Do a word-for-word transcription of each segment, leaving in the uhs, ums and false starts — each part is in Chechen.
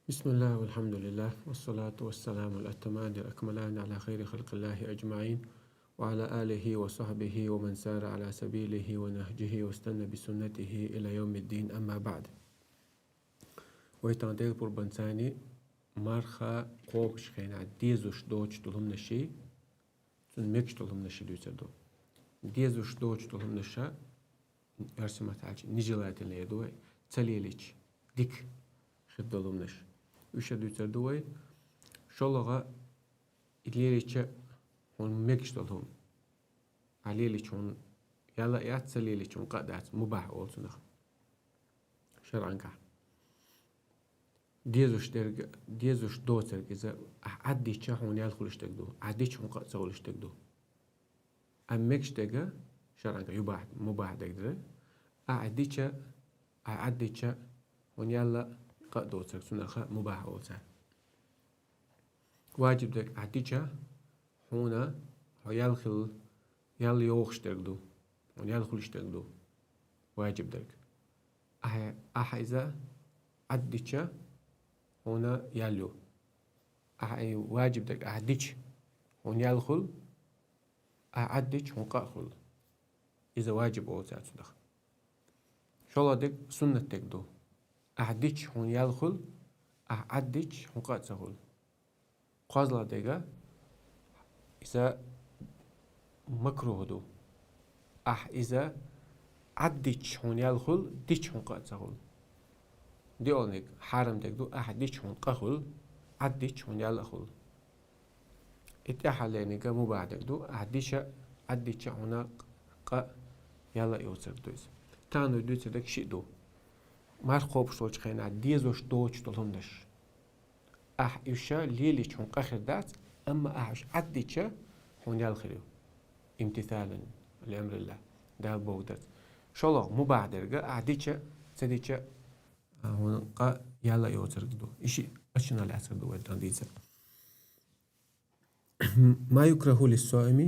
بسم الله والحمد لله والصلاة والسلام الأتمان الأكملان على خير خلق الله أجمعين وعلى آله وصحبه ومن سار على سبيله ونهجه واستنى بسنته إلى يوم الدين، أما بعد. Вай тахана дегӀ пурбанца марха кхобуш хенахь дезаш доцуш долу хӀуманаш, цунна мегаш долу хӀуманаш дуьйцур ду. Дезаш доцуш долу хӀуманаш, оьрсийн маттахь аьлча, нежелательные ду вай, ца лелийча дика хир долу хӀуманаш. Уьш дуьйцур ду вай. ШолгӀа, и лелийча хьуна мегаш долу хӀума. Ахь лелийча хьуна ял а яц, ца лелийча хьуна къа а дац, мубахь олу цунах шарӀангахь. Дезаш дерг, дезаш доцург иза, ахь Ӏад дича хьуна ял хуьлуш дерг ду, Ӏад дича хьуна къа а ца хуьлуш дерг ду. Амма мегаш дерг шарӀангахь юбахь, мубахь дерг дара. Ахь дича, ахь Ӏад дича хьуна ял а, къа а доцург, цунах мубахь олу цара. Ваджиб дерг ахь дича, хьуна хьо ял хила, ял йохуш дерг ду, хьуна ял хуьлуш дерг ду, ваджиб дерг. Ахь, ахь иза Ӏад дича, хьуна ял ю. Ахь и ваджиб дерг ахь дича, хьуна ял хуьлу, ахь Ӏад дича, хьуна къа а хуьлу. Иза ваджиб олу цара цунах. ШолгӀа дерг суннат дерг ду. Ахь дича хьуна ял хуьлу, ахь Ӏад дича хьуна къа а ца хуьлу. КхозлагӀа дерг иза макрухӀ ду. Ахь иза Ӏад дича хьуна ял хуьлу, дича хьуна къа а ца хуьлу. ДиъалгӀаниг хьарам дерг ду, ахь дича хьуна къа хуьлу, Ӏад дича хьуна ял а хуьлу. И тӀаьхьаллигӀаниг мубахь дерг ду, ахь дича, Ӏад дича хьуна къа а, ял а йоцург ду иза. Тахана вай дуьйцур дерг шиъ ду. Марха кхобуш долчу хенахь дезаш доцуш долу хӀуманаш. Ахь уьш лелийча хьуна къа хир дац, амма ахь уьш Ӏад дича хьуна ял хир ю. Имтисалан ли амриллахӀ, Дала бохург дарца. ШолгӀа мубахь дерг, ахь дича, ца дича, а, хьуна къа, ял а йоцург ду. И шиъ аччанал яцург ду вай тахана дийцар. ما يكره للصائم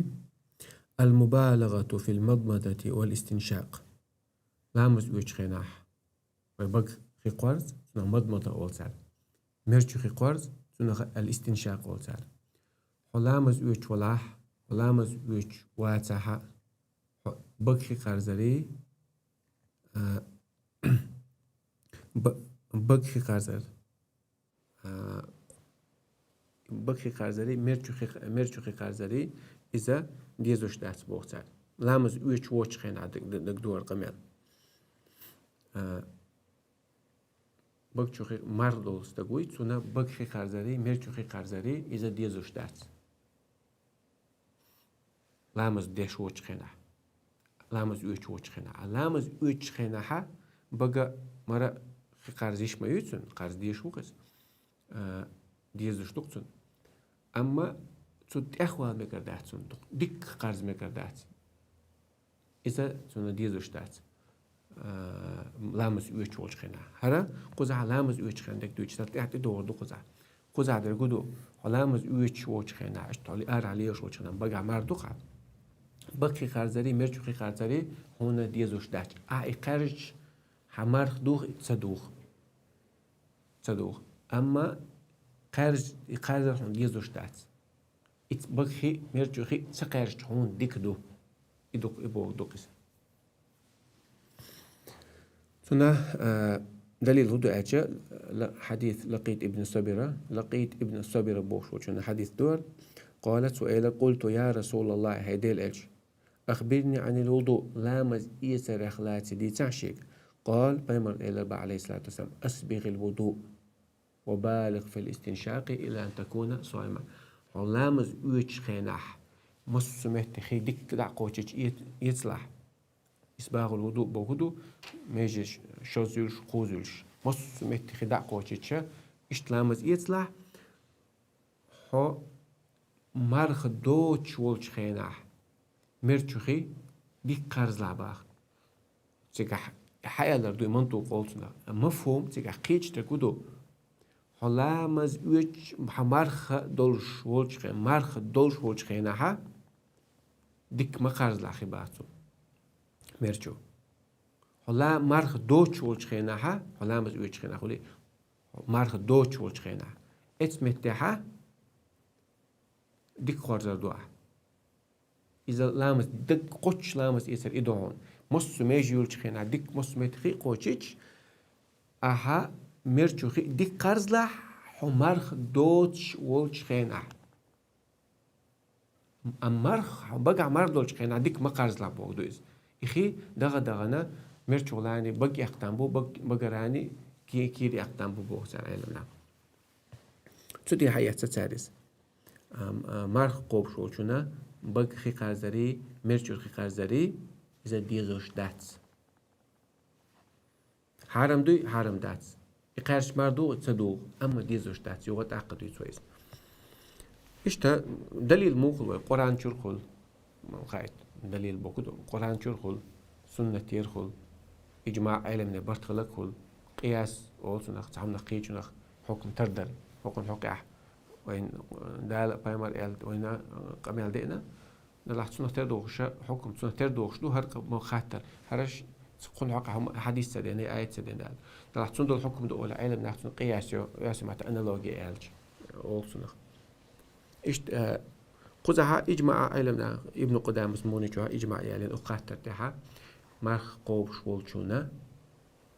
المبالغة في المضمضة والاستنشاق. Ламаз оьцучу хенахь вай бага хи кхорза, цунах мадмада олу цара. Мер чу хи кхорза, цунах ал-истиншакъ олу цара. Хьо ламаз оьцуш валахь, хьо ламаз оьцуш вацахь, хьо бага хи кхарзарий, а, ба-, бага хи кхарзар. А, бага хи кхарзарий, мер чу хи, мер чу хи кхарзарий, иза дезаш дац боху цара. Ламаз оьцуш воцучу хенахь даг, даг, дагадогӀур къамел. А, бага чу хи марха долу стаг вуй, цунна бага хи кхарзарий, мер чу хи кхарзарий, иза дезаш дац. Ламаз деш воцучу хенахь. Ламаз оьцуш воцучу хенахь. А ламаз оьцучу хенахь бага мара хи кхарза йиш ма ю цунна, кхарза дезаш ву-кх иза. А, дезаш ду-кх цунна. Амма цу тӀехвала мегар дац цунна, дукха дикка кхарза мегар дац. Иза цунна дезаш дац. А, ламаз оьцуш волчу хенахь. ХӀара, кхузахь ламаз оьцучу хенахь дерг дуьйцу, цара тӀаьхьа тӀедогӀур ду кхузахь. Кхузахь дерг хӀун ду, хьо ламаз оьцуш волчу хенахь, иштта хьо арахь лелаш волчу хенахь, багахь марха ду-кх хьан. Бага хи кхарзарий, мер чу хи кхарзарий, хьуна дезаш дац. Ахь и кхаьржича, хьан марха дух, ца дух. Ца дух. Амма кхаьрж-, и кхарзар хьуна дезаш дац. Иц бага хи, мер чу хи ца кхаьржича хьуна дика ду. И ду-кх, и бохург ду-кх иза. Цунах, а, далил хӀун ду аьлча, ла-, хьадис Лакъит ибн Сабира, Лакъит ибн Сабира бохуш волчунна хьадис ду-кх. Къала, цо элира: «Къулту, я Расулаллахь, хӀай Делан элча, ахбирни Ӏанил вуду, ламаз эцарех лаьцна дийцахь шега». Къала, пайхамар элира бах, Ӏалайхиссалату вассалам: «Асбигъил вуду». «Ва балигъ фил истиншакъи илла ан такуна саиман». Хьо ламаз оьцучу хенахь, массо а метте хи дикка дӀа а кхочуьйтуш эц-, эцалахь. Исбагъул вуду бохург ду, меже шозза юьллуш, кхузза юьллуш. Массо а метте хи дӀа а кхочуьйтуш, иштта ламаз эцалахь, хьо марха доцуш волчу хенахь, мер чу хи дикка кхарзалахь бах. Цигахь хьаалар ду и мантукъ олу цунах. Мафхум цигахь кхечу дерг хӀун ду? Хьо ламаз оьцуш, хьан марха долуш волчу хен-, марха долуш волчу хенахь, дикка ма кхарзалахь хи бах цу мер чу. Хьо ла-, марха доцуш волчу хенахь, хьо ламаз оьцучу хенахь хуьлий, Марха доцуш волчу хенахь. Эцу меттехьа дика хорзар ду ахь. Иза ламаз, даг кхоччуш ламаз эцар и ду хьуна. Массо а меже юьллучу хенахь, дика массо а метта хи а кхочуьйтуш, ахьа мерчу хи а дика кхарзлахь, хьо марха доцуш волчу хенахь. Амма марха, хьо багахь марха долчу хенахь дика ма кхарзлахь боху ду иза. И хи дагӀа-дагӀана мерчулани бага эккхатам бу, баг-, багарани ки-, кийра эккхатам бу боху цара Ӏеламнаха. Цу тӀе хьаэцна цара иза. Ам, а, марха кхобуш волчунна бага хи кхарзарий, мерчуьра хи кхарзарий, иза дезош дац. Хьарам дуй, хьарам дац. И кхаьрча мара дугӀу, ца дугӀу, амма дезош дац, юха тӀаккха дуьйцу вай иза. Иштта далил муха хуьлу вай, Къуръан чуьра хуьлу, ма хаийта, далил боху ду, Къуръан чуьра хуьлу, суннатера хуьлу, иджмаъ Ӏеламнех барт хиларг хуьлу, къияс олу цунах, цхьамнах кхечунах хьукм тардара, хӀокхунна хьокъехь вайн Дала, пайхамар аьлла, вайна къамел деана, Делахь цунах тера догӀуша хьукм, цунах тера догӀуш ду хӀара ма хаттар. ХӀараш кхунна хьокъехь хӀума хьадис ца дена, аят ца дена аьлла. Делахь цунна долу хьукм ду олу Ӏеламнаха цунна къияс йо, оьрсийн маттахь аналогия аьлча, олу цунах. Иштта, э, кхузахьа иджмаъ Ӏеламнаха, Ибн Къудамас Мугъни чохь иджмаъ ялийна, оцу хаттар тӀехьа марха кхобуш волчунна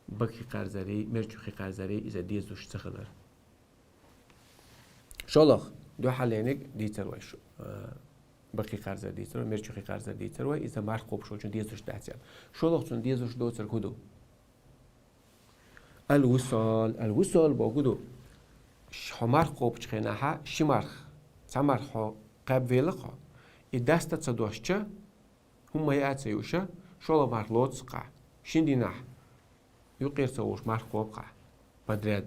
бага хи кхарзарий, мерчу хи кхарзарий, иза дезуш ца хилар. ШолгӀа, дуьхьал лайниг дийцар вай шу, а, бага хи кхарзар дийцар вай, мерчу хи кхарзар дийцар вай, иза марха кхобуш волчун дезуш дац аьлла. ШолгӀа цунна дезуш доцург хӀун ду? Ал-вусал, ал-вусал боху ду. Ш-, хьо марха кхобучу хенахьа, ши марха, цхьа марха хьо кхаьбвелла хьо. И даста ца дошча, хӀумма яа ца юуша, шолгӀа марха лоцу кхахь. Шин динахь юккъера ца вуш марха кхобу кхахь. Подряд.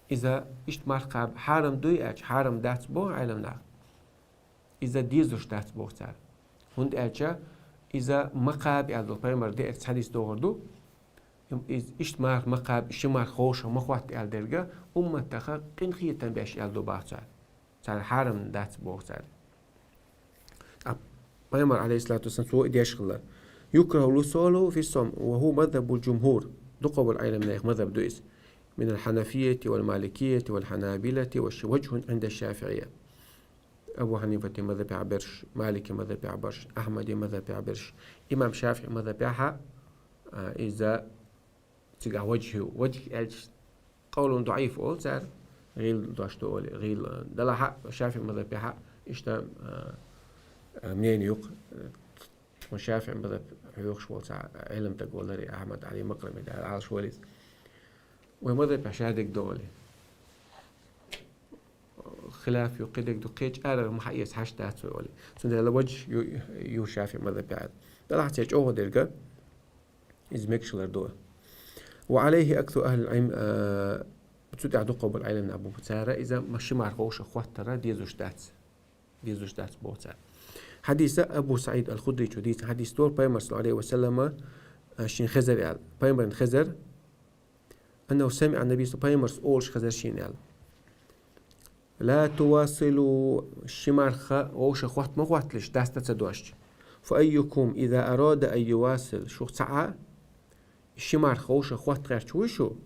Иза иштта марха кхаба хьарам дуй аьлча, хьарам дац боху Ӏеламнаха. Иза дезуш дац боху цара. ХӀунда аьлча иза ма кхаба аьлла долу пайхамар деара цхьа дийца догӀур ду. Им, из, иштта марха ма кхаба, ши марха ховша ма хӀотта аьлла дерга, умматаха къинхетам беш аьлла ду боху цара. Цара хьарам дац боху цара. Ткъа пайхамар, алейхиссалату вассалам, цо и деш хилла. Юкраху лусолу фи сом, ва ху мазхабул джумхур. Дукхо болу Ӏеламнех мазхаб ду иза. Мин аль-Ханафияти валь-Маликияти валь-Ханабилати ва ши-, ваджхун инда шафи'ия. Абу Ханифати мазхабехь берш, Малики мазхабехь берш, Ахмади мазхабехь берш. Имам ШафиӀи мазхабехьа, а, иза цигахь ваджхи, ваджхи аьлча, къовлун даӀиф олу цара, гӀийла дош ду олий, гӀийла. Делахь а, ШафиӀи мазхабехьа иштта, а, а, мнение юкъа. Ткъа ШафиӀи мазхаб хьоьхуш волу цхьа Ӏеламстаг валари, Ахьмад Ӏали Макърами, Дала Ӏалаш валийца. Вай мазхабехь шадерг ду олий. Хилаф ю, кхидерг ду, кхечу арара ма хьаэца хьаш дац вай олий. Цундела ваджхи ю, ю ШафиӀи мазхабехь. Делахь церан чӀогӀа дерга, иза мегаш хилар ду. Ва алейхи аксару ахлил Ӏилм, а, цу тӀехь дукхо болу Ӏеламнах бу. Цара иза ма-, ши марха вовшах хӀоттара дезуш дац. Дезуш дац боху цара. Хьадиса Абу СаӀид аль-Худричо дийцина хьадис дора, пайхамар, саллаллаху алейхи ва саллама, а, шен хезар аьлла. Пайхамаран хезар, аннаху самиӀа ан-набий, пайхамарс олуш хезар шена аьлла. Ла тувасилу, ши марха вовшах хӀотта ма хӀотталаш, даста ца дошча. Фа айюкум иза арада ан ювасил, шух цхьаъа ши марха вовшах хӀотта гӀерташ вуй шу,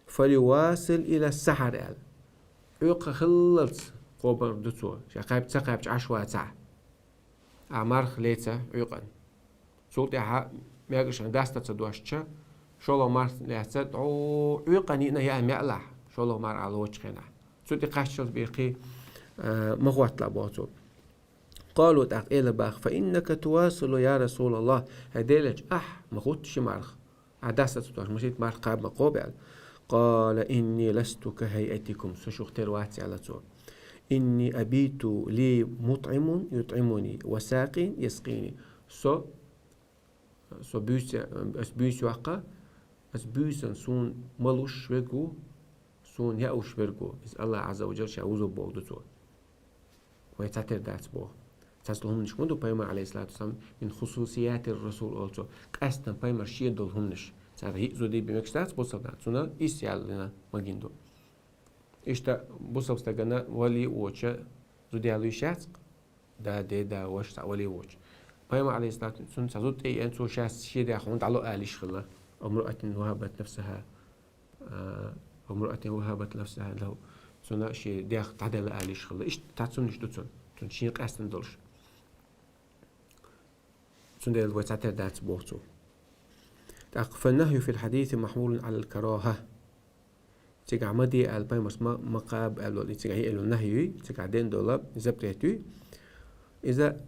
фалювасил иля сахьар аьлла. Ӏуьйкъа хиллалц кхобар ду цо, ша кхаьбча ца кхаьбча Ӏаш вацахь. А марха леца Ӏуьйкъана. Цул тӀаьхьа мегашан даста ца дошча, шолгӀа марха лаьцна, тӀо Ӏуьйкъана йиъна яа маьӀлахь, шолгӀа марха лоцучу хенахь. Цу тӀе кхаччалц бехкий, а, ма хӀоттала боху цо. Къалу, тӀаккха элира боху: «Фа иннака тувасилу, я Расулаллах, хӀай Делан элча, ахь ма хӀутту ши марха. Ахь даста ца дош, масийтта марха кхаба ма кхоба», аьлла. Къала: «Инни ласту ка хӀайатикум, со шух тера вац», аьлла цо. «Инни абиту ли мутӀимун ютӀимуни, ва сакъин яскъини». Со Со буьйса, ас буьйса йоккху, ас буьйсан суна малуш верг ву, суна яуш верг ву. Иза Аллах Азза ва Джалла ша вузу боху ду цо. Вай цхьатера дац боху. Цхьацца хӀуманаш ма ду, пайхамар, алейхиссалату вассалам, мин хусусиятир расул олу цо. Къаьстина пайхамар шен долу хӀуманаш. Цара хӀиъ зуда бен мегаш дац бусалба нахана. Цунна ис яьллина магийна ду. Иштта бусалба стагана вали воцуш зуда яьлла йиш яц-кх, да, де, да, ваша, цхьа вали воцуш. Пайхамар, алейхиссалату, цунна цхьа зуда тӀееана, цо ша шен дегӀ хьуна дӀало ала йиш хилла. Амруатин вахабат нафсаха, а, وامرأة وهبت نفسها له. Цунна ший дегӀ дӀаделла аьлла йиш хилла. Иштта цунна иштта ду цунна. Цунна шийна къаьстина долуш. Цундела вай цхьатера дац боху цо. ТӀаккха فالنهي في الحديث محمول على الكراهة. Цигахь ма де аьлла пайхамарс ма, ма кхаба аьлла, и цигахь елла нахьи, цигахь ден долу запрет ю. Иза,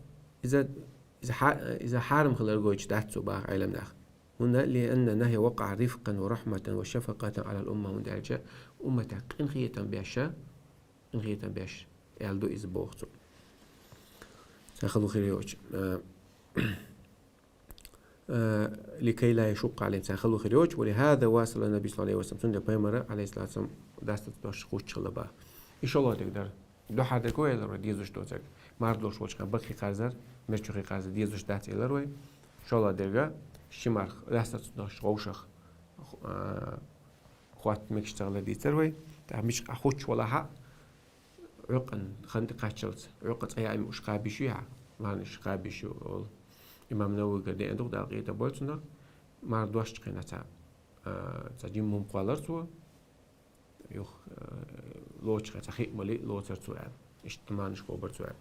иза, иза, хьа-, иза хьарам хилар гойтуш дац цо баха Ӏеламнаха. ХӀунда لأن النهي وقع رفقا ورحمة وشفقة على الأمة, хӀунда аьлча умматах къинхетам беша, къинхетам беш аьлла ду иза боху цо. Сан хало хир йоцуш. А, а, لكي لا يشق عليهم, сан хало хир йоцуш, ولهذا واصل النبي صلى الله عليه وسلم, цундела пайхамара, عليه الصلاة والسلام, дастац дош хуьттуш хилла баха. И шолгӀа дерг дара. Дуьххьара дерг вай элира вай дезаш доцург. Марха долуш волчу хенахь бага хи кхарзар, мер чу хи кхарзар дезаш дац элира вай. ШолгӀа дерг, ши марха лаьцна цунах вовшах, а, хӀотта мегаш ца хилар дийцира вай. ТӀаккха мичахь а хуьттуш валахь а, Ӏуьйкъан хан тӀе кхаччалц, Ӏуьйкъа цӀа яа муш кхаба йиш ю хьа, марханаш кхаба йиш ю олу. Имам Нававига деана ду-кх, Дала къинхетам бойла цунах, марха дошчу хенахь цхьа, а, цхьа жимма хӀума кхоллар цо, юха, э, лоцуш хенахь цхьа хи а мали лоцура цо аьлла. Иштта марханаш кхобура цо аьлла.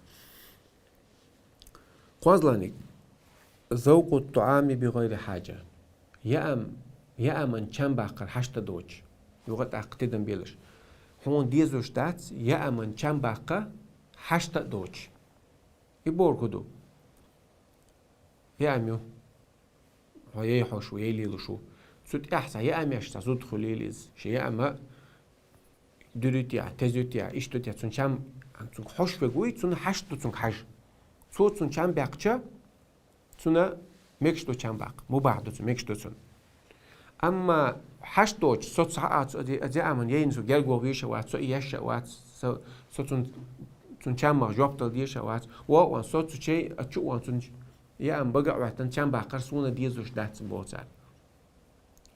КхозлагӀниг. ذوق الطعام بغير حاجة. Яам, яаман чам баккхар хьашт а доцуш. Юха тӀаккха тидам белаш. Хьуна дезаш дац яаман чам баккха хьашт а доцуш. И бохург хӀун ду? Яам ю. Хьо яй хьош ву, яй лелаш ву. Цу тӀехь цхьа яамеш, цхьа зуда хуьлийла иза. Шен яама дуьрий те, тезий те, иштта те, цунна чам, цунга хьош верг вуй, цунна хьашт ду цунга хьажа. Цо цунна чам баьккхича, цунна мегаш ду чам баккха. Мубахь ду цунна, мегаш ду цунна. Амма хьашт доцуш, со ца а, цо де-, де аман яйна со герго вийша вац, со и еш а вац, со, со цун, цун чаммах жоп дала деша а вац. Во а ван, со цу чей, а чу а ван, цун яам бага а ваьттан, чам баккхар суна дезаш дац, боху цара.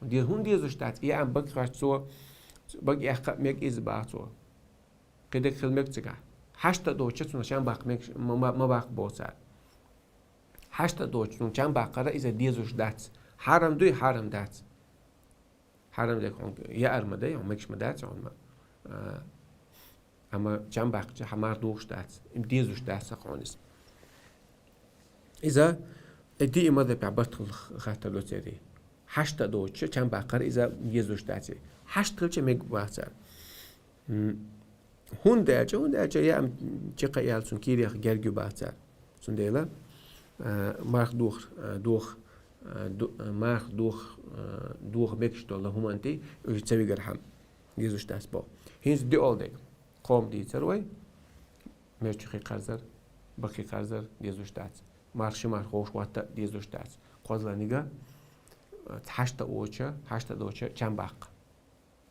Де-, хӀунда дезаш дац? Яам бага хьош цо, бага эккха а мега иза, баха цо. Кхидерг хила мега цигахь. Хьашт а доцуш цунна чам баккха мегаш, ма, ма, ма баккха, боху цара. Хьашт а доцуш цунна чам баккхара иза дезаш дац. Хьарам дуй, хьарам дац. Хьарам дерг хьуна яар ма дай, хьуна мегаш ма дац, хьуна ма. А, амма чам баккхича хьан марха дохуш дац, им дезаш дац сан хьуна иза. Иза, э, диъ мазхабехь барт хилла хаттар ду церий. Хьашт а доцуш чам баккхар иза дезаш дац. Хьашт хилча мега, баха цара. М, хӀунда аьлча, хӀунда аьлча яам чекх а яьлла цунна кийрех герга ю, баха цара. Цундела, а, марха доха, а, доха, а, ду-, а, марха доха, а, доха мегаш долу хӀуманна тӀе уьш ца вигархьама дезаш дац боху. ХӀинца диъалгӀа дерг. Кхо хӀума дийцира вай. Мер чу хи кхарзар, бага хи кхарзар дезаш дац. Марха, ши марха вовшах хӀотта а дезаш дац. КхозлагӀниг, а, хьашт а доцуш, хьашт а доцуш чам баккха.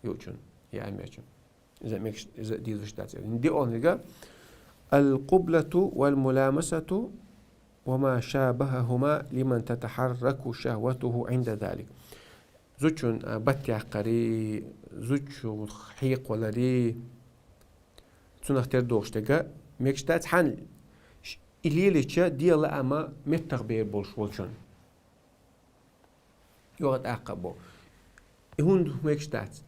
Юучун, яамечун. Иза мегаш, иза дезаш дац. ДиъалгӀниг: القبلة والملامسة وما شابههما لمن تتحرك شهوته عند ذلك. Зудчун, а, бат яккхарий, зудчух хьекхаваларий, цунах тера догӀуш дерг мегаш дац, хьан ш-, и лелийча дегӀан лаам меттах бер болуш волчун. Юха тӀаккха а бо. И хӀунда мегаш дац?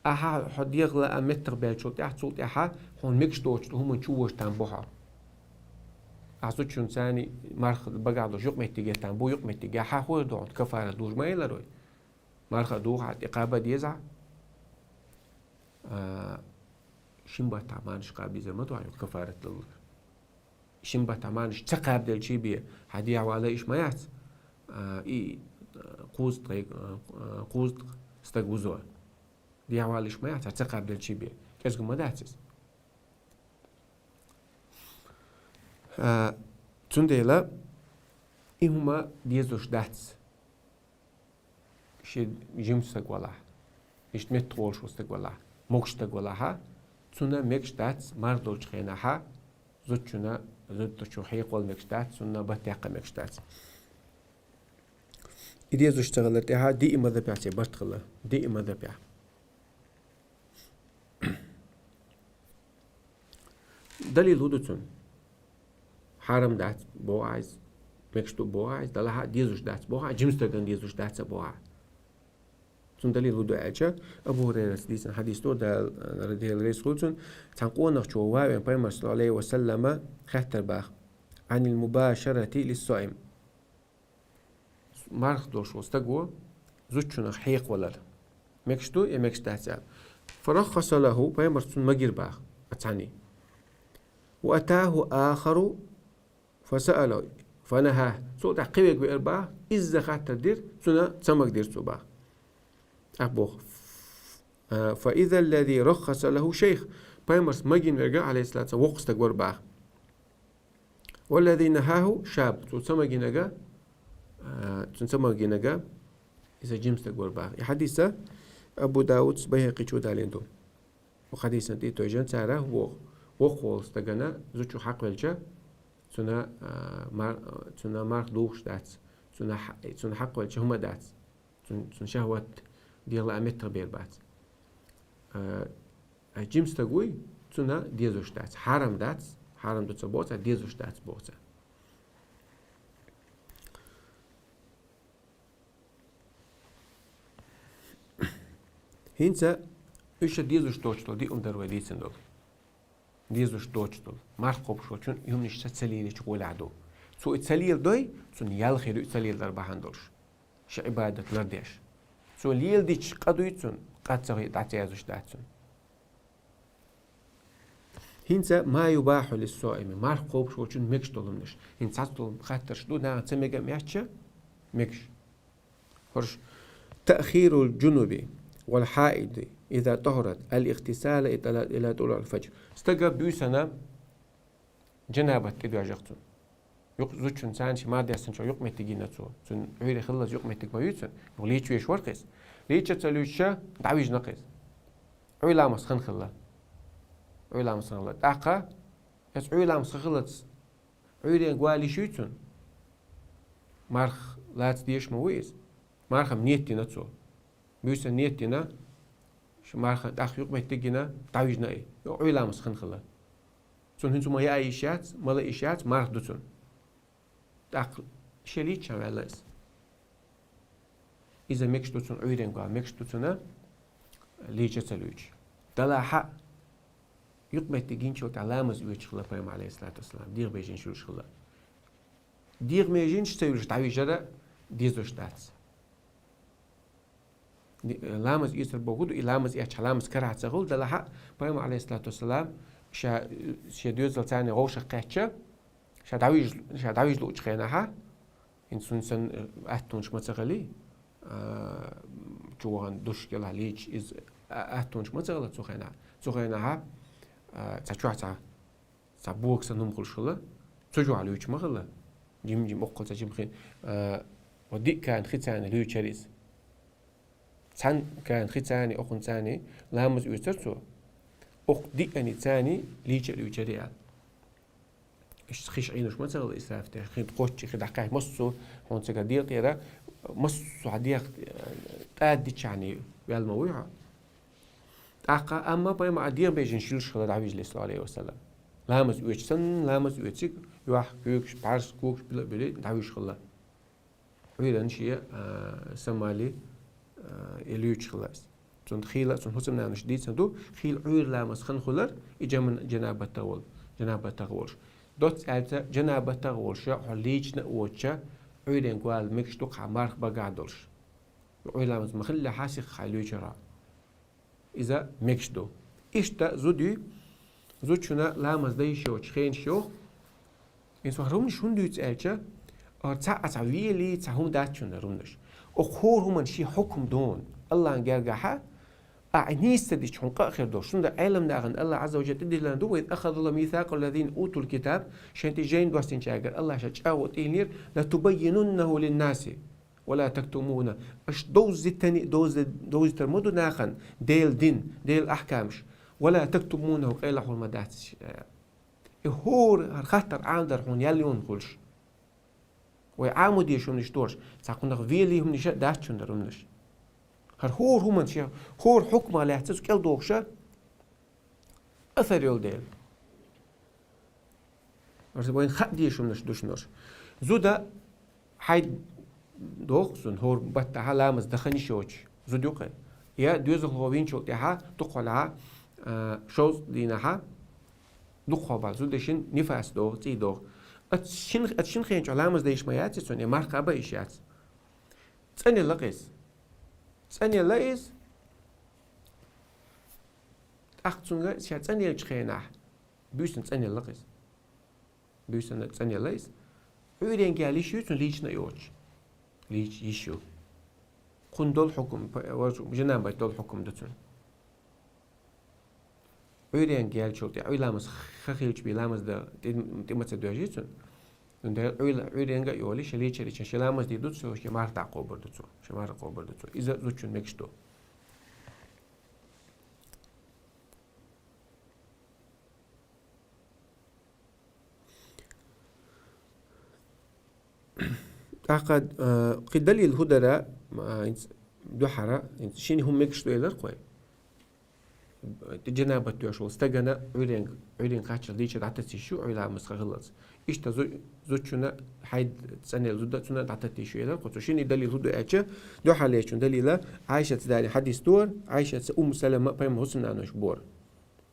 Ахьа хьо дегӀан лаам меттах баьллачул тӀаьхьа, цул тӀаьхьа хьуна мегаш доцучу хӀуманна чу вожа там бу хьо. Ахьа зудчун царний марха багахь долуш юкъаметтиге там бу, юкъаметтиге хьан хӀора догӀу кафарат луш ма елар вай. Марха а духахь, тӀе кхаба а дезахь. А, шин баттахь марханаш кхаба дезар ма ду хьан юха кафарат лаллар. Шин баттахь марханаш ца кхабаделчий бен, хьан дегӀан валла иш ма яц, а, и, а, кхузткъе, а, кхузткъа стаг вузо. ДегӀан валла иш ма яц, хьан ца кхабаделчий бен. КӀезиг ма дац иза. А, цундела и хӀума дезаш дац. Ши жима стаг валахь, иштта меттах волуш волу стаг валахь, могуш стаг валахьа, цунна мегаш дац марха долчу хенахьа, зудчунна, зудчу хьекхавала мегаш дац, цунна бат яккха мегаш дац. И дезаш ца хилар тӀехьа диъ мазхабехь церан барт хилла, диъ мазхабехь. Далил хӀун ду цунна? Хьарам дац боху ахь иза, мегаш ду боху ахь иза, далахьа а дезаш дац боху ахь, жима стагана дезаш дац а боху ахь. Цун далил хӀун ду аьлча, Абу Хурайрас дийцина хьадис ду, Дала, Дела реза хуьлда цунна, цхьан къонахчо ваьвена Пайхамар саллаллаху Ӏалайхи ва саллама хаьттар баха: «Ӏанил мубашарати лиссоим». Марха долуш волу стаго зудчунах хьекхавалар мегаш ду я мегаш дац аьлла. «Фараххаса лаху», Пайхамарс цунна магийра баха, цхьанне. «Ва атаху ахару фасаалаху фанахаху». Цул тӀаьхьа кхин верг веара баха, изза хаттар дира, цунна ца магадира цо баха. ТӀаккха боху: «Фа иза ллази раххаса лаху шайх». Пайхамарс магийна верг, Ӏалайхиссалату вассалам, воккха стаг вара баха. «Валлази нахаху шаб». Цо ца магийнарг, а, цунна ца магийнарг иза жима стаг вара баха. И хьадис Абу Дауда, Байхьакъичо далийна ду. Хьадисан тӀе тойжан цара воху, воккхаволу стагана зудчо хьакхавелча, цунна, а, мар-, цунна марха духуш дац, цунна хьа-, цунна хьакхавелча хӀума дац, цун-, цунна шахӀват дегӀан меттах бер бац. А, а жима стаг вуй, цунна дезаш дац, хьарам дац, хьарам ду ца боху цара, дезаш дац боху цара. ХӀинца уьш ша дезаш доцуш долу диъ хӀума дара вай дийцина долу. Дезаш доцуш долу. Марха кхобуш волчун и хӀуманаш ца, ца лелийча гӀолехь ду. Цо и ца леладой, цунна ял хир ю и ца леладар бахьана долуш. Шен Ӏибадат лардеш. Цо леладича къа дуй цунна, къа ца хи-, дӀа ца яздеш дац цунна. ХӀинца ма юбахьу лиссоими, марха кхобуш волчун мегаш долу хӀуманаш. ХӀинца цхьацца долу хаттарш ду, нахана ца мега а моьттуш, мегаш. ХӀорш: таъхирул жунуби вал хьаиди иза тахурат ал-ихтисала ила, ила тулуъил фаджр. Стага буьйсанна жанабат тӀедоьжна цунна. Юкъ-, зудчун царна ши мардессанчо юкъаметтиг йина цо. Цунна Ӏуьйре хиллалц юкъаметтиг ма ю цунна. Юха лийча веш вара-кх иза. Лийча ца луьйчуша, дӀавижна-кх иза. Ӏуьйра ламаз хан хилла. Ӏуьйра ламаз хан хилла. ТӀаккха иза Ӏуьйра ламаз хан хиллалц Ӏуьйренга вала йиш юй цунна? Марха лаца дезаш ма ву иза. Марха-м ниет дина цо. Буьйсанна ниет дина, шу марха тӀаккха юкъаметтиг йина, дӀавижна и. Юха Ӏуьйра ламаз хан хилла. Цунна хӀинца хӀума яа йиш яц, мала йиш яц, марха ду цунна. ТӀаккха шен лийча ваьлла иза. Иза мегаш ду цунна Ӏуьйренга вала, мегаш ду цунна лийча ца луьйчу. Делахь а юкъаметтиг йинчул тӀаьхьа ламаз оьцуш хилла Пайхамар, Ӏалайхиссалату вассалам, дегӀан бежанаш йолуш хилла. ДегӀан бежанаш ца йолуш дӀавижар дезаш дац. Ди-, ламаз эцар бохург ду, и ламаз эцча ламаз карахь ца хуьлу, делахь а Пайхамар, Ӏалайхиссалату вассалам, ша, шен доьзалца цхьаьна вовшах кхаьчча, ша дӀавижа, ша дӀавижа луучу хенахь, хӀинца цуьнан санна, э, аттонаш ма ца хили, а, чу вахана душ кӀелахь лийча, иза, а, аттонаш ма ца хила цу хенахь. Цу хенахь, а, цхьа чохь цхьа, цхьа бога санна хӀума хуьлуш хилла, цу чохь луьйчу ма хилла. Жим-жим оккхул цхьа жим хи, а, ва диъ кана хи царна луьйчура иза. Цхьана кана хи царна, окхунна царна ламаз оьцура цо. Окху диъанна царна лийча а луьйчура аьлла. Иштта хиш Ӏийна ма ца хила исраф деш, хи кхоччу, хи дӀакхаьчча, массо а хьуна цигара дегӀан тӀера, массо а хьан дегӀ, э, тӀада диччахьана ваьлла ма вуй хьо. ТӀаккха, амма Пайхамар дегӀан бежанаш йолуш хилла дӀавижале, саллаллаху Ӏалайхи ва саллам. Ламаз оьцуш санна, ламаз оьцург, юьхь, куьйгаш, пхьарс, когаш, билла-билла дӀавижа хилла. Ӏуьйранна шен, а, самали, а, и луьйчу хилла иза. Цунна хийла, цунна хӀусамнанаш дийцина ду, хийла Ӏуьйра ламаз хан хуьлар, и жаман-, жанабатагӀа волу, жанабатагӀа волуш. Доцца аьлча, жанабатагӀа волуша, хьо лийчина а воцуша, Ӏуьйренга вала мегаш ду-кх хьан марха багахь долуш. Ӏуьйра ламаз ма хиллехь, сиха хьайн луьйчура. Иза мегаш ду. Иштта зуда юй, зудчунна ламаз дан йиш йоцуш хенаш йоху. Иза хӀара хӀуманаш хӀунда дуьйцу аьлча, хӀара цхьа а цхьа велий, цхьа хӀума дац шуна хӀара хӀуманаш. Оха хӀора хӀуманна шен хьукам ду хьуна. Аллахьан гергахьа, ахь и нийса ца дича хьуна къа а хир долуш. Цундела Ӏелам нахана Аллахь Ӏазза ва Жалла тӀедиллина ду: «Ва из ахазаллаху мисакъал лазина утул китаб», шайн тӀе жайна доссинчаьргара Аллахьа ша чӀагӀо тӀедиллинера: «Латубаййинуннаху линнаси». «Ва ла тактумуна». Аша довзийтина, довзи-, довзийтар ма ду нахана Делан дин, Делан ахкамаш. «Ва ла тактумунаху», къайлахь хӀума дац. И хӀора хӀара хаттар Ӏамадар хьуна ял йолуш хуьлуш. Вай Ӏамаде шуна иштта долуш, цхьа кхунах велий хӀуманаш а дац шуна хӀара хӀуманаш. ХӀара хӀора хӀуманна шен, хӀора хьукма лаьцна цу кӀел дохуша, асар йолу дела. Вайна хаа дезаш хӀуманаш ду шуна хӀорш. Зуда хьайн доху цунна, хӀора баттахьа ламаз дан хан йиш йоцуш. Зуда юкъе. Я доьзалхо вийначул тӀехьа дукха хьалха, а, шовзткъа дийнахьа, дукха хьалха баьлча зуда шин нифас догӀу, цӀий догӀу. Ат шин, ат шин хенчу ламаз дайш ма яц цунна, я марха а ба йиш яц. ЦӀанъелла-кх иза. ЦӀанъелла иза. ТӀаккха цунга ша цӀанъеллачу хенахь, буьйсанна цӀанъелла-кх иза. Буьйсанна цӀанъелла иза. Ӏуьйренга яла йиш юй цунна лийча а йоцуш? Лийча йиш ю. Кхунна долу хьукам, п-, важа-, жанабат долу хьукам ду цунна. Ӏуьйренга яьллачул тӀе, Ӏуьйра ламаз ха хилча бен ламаз дан тӀе-, тӀе ма ца доьжий цунна. ХӀунда аьлча Ӏуьйла-, Ӏуьйренга а йолий, ша лийчарий чан ша ламаз дийр ду цо, ша марха дӀакхобур ду цо, ша марха кхобур ду цо. Иза зудчун мегаш ду. ТӀаккха, а, кхин далил хӀун дара, а, хӀинца дуьххьара, хӀинца шина хӀума мегаш ду элира-кх вай. Жанабат доьжуш волу стагана Ӏуьйренга, Ӏуьйренга кхаччалц лийча дӀатасийша ю, Ӏуьйра ламаз хан хиллалц. Иштта зу-, зудчунна хьайд цӀанъелла зуда цунна дӀатасийша ю элира-кх. Цу шина далил хӀун ду аьлча, дуьххьарлечун далила Ӏайшаца далийна хьадис дора, Ӏайшаца Умму Салама пайхамар хӀусамнанош бора.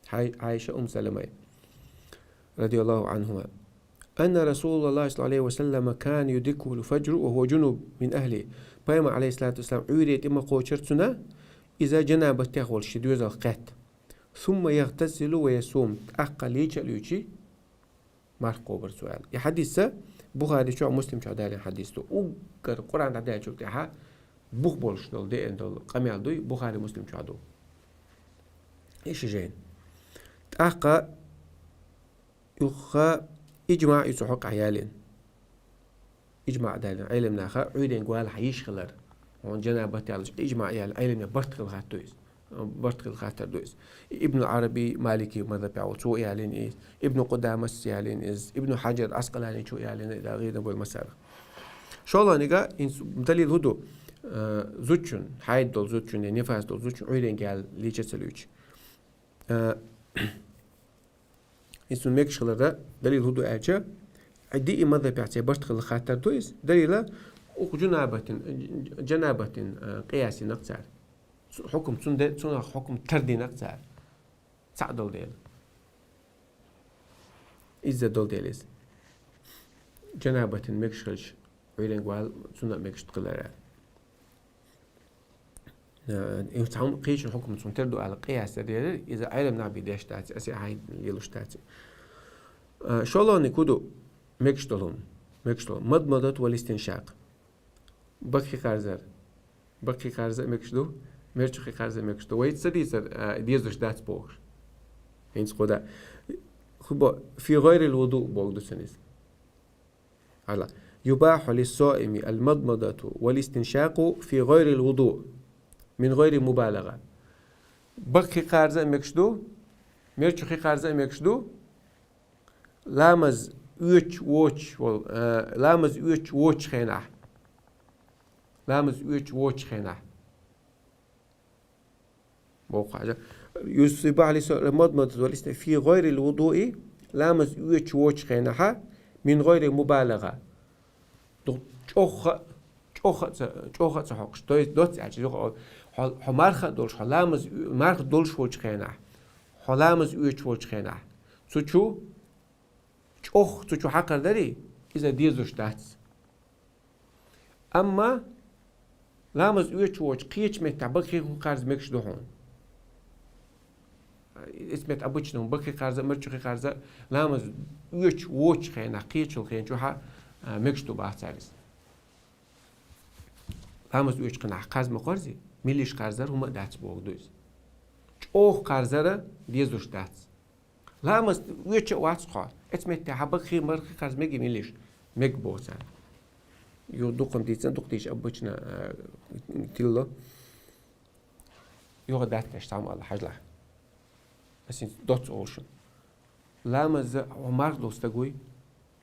Хьай-, Ӏайша Умму Саламай, радияллаху Ӏанхума. Анна Расулаллахи саллаллаху Ӏалайхи ва саллама кана юдрикухул фаджру ва хува джунуб мин ахлихи. Пайхамар, алейхиссалату вассалам, Ӏуьйре тӀе ма кхочура цунна, иза жанабатехь волуш шен доьзалх кхетта. Сумма ягътасилу ва ясум. ТӀаккха лийча а луьйчий, марха кхобура цо аьлла. И хьадис Бухари чохь, Муслим чохь далийна хьадис ду. Уггар Къуръан дӀадаьллачул тӀаьхьа бух болуш долу, деана долу къамел дуй, Бухари, Муслим чохь ду. И ши жайна. ТӀаккха юха иджмаъ ю цу хьокъехь ялийна. Иджмаъ далийна Ӏеламнаха, Ӏуьйренга валахь йиш хилар. Хьуна жанабат яьлча иджмаъ яьлла Ӏеламнаха барт хилла хаттар ду иза. Барт хилла хаттар ду иза. Ибн Ӏараби, Малики мазхабехь волу, цо ялийна иза. Ибн Къудамас ялийна иза. Ибн Хьаджар Ӏаскъаланичо ялийна иза, гӀийна болу масала. ШолгӀаниг, хӀинца далил хӀун ду? Э, зудчун, хьайд долу зудчун я нифас долу зудчун Ӏуьйренга яла лийча ца луьйчу. Э, иза цунна мегаш хиларан далил хӀун ду аьлча, диъ мазхабехь церан барт хилла хаттар ду иза. Далила, укх джунабатин, джанабатин, а, къияс йина-кх цара. Цу-, хьукум цунна де-, цунах хьукум тардина-кх цара. Цхьаъ долу дела. Изза долу дела иза. Джанабатин мегаш хилча, Ӏуьйренга вала, цунна а мегаш хилар аьлла. Э, и цхьа хӀума кхечун хьукум цунна тера ду аьлла къияс дар дера, иза Ӏеламнаха бен деш дац, аса хьайн лелуш дац. Э, шолгӀаниг хӀун ду? Мегаш долу хӀума. Мегаш долу. Мадмадат вал истиншакъ. Баккхий кхарзар. Баккхий кхарза мегаш ду, мерчу кхий кхарза мегаш ду. Вайца ца дийцар, э, дезаш дац бохуш. ХӀинца кху да. Ху бо-, фи гӀайрил вуду боху ду цунна иза. Хьала. Юбахьу лиссоими алмадмадату валистиншакъу фи гӀайрил вуду, мин гӀайри мубалагъа. Баккхий кхарза а мегаш ду, мерчу кхий кхарза а мегаш ду, ламаз оьцуш воцуш вол-, э, ламаз оьцуш воцучу хенахь. Ламаз оьцуш воцучу хенахь. Боху хьажа. Юсибахьли со-, мадмадат валисна фи гӀайрил вудуи, ламаз оьцуш воцучу хенахьа, мин гӀайри мубалагъа. Ду-, чӀогӀа, чӀогӀа ца, чӀогӀа ца хьокхуш. То есть, доцца аьлча, юха хьо, хьо марха а долуш, хьо ламаз, марха долуш волчу хенахь, хьо ламаз оьцуш волчу хенахь. Цу чу ЧӀогӀа цу чу хьакхар дарий, иза дезуш дац. Амма ламаз оьцуш воцуш кхечу меттехь баккхий кхарза мегаш ду хьуна. Эцу метта обычно баккхий кхарза, мерчу кхий кхарза, ламаз оьцуш воцучу хенахь, кхечул хен чу хьа, а, мегаш ду баха цара иза. Ламаз оьцуш кхинахь кхарза ма кхарзий, милиш кхарзар хӀума а дац боху ду иза. ЧӀогӀа кхарзара дезуш дац. Ламаз оьцуш а вац хьо. Эцу метте хьан баккхий, мархий кхарза мега милиш? Мега боху цара. Ю дукхана дийцина, дукха дийша обычно, а, тилла. Юха дац теш цхьамма аьлла хьажлахь. Ас хӀинца доцца олу шуна. Ламаза хьо марха долу стаг вуй,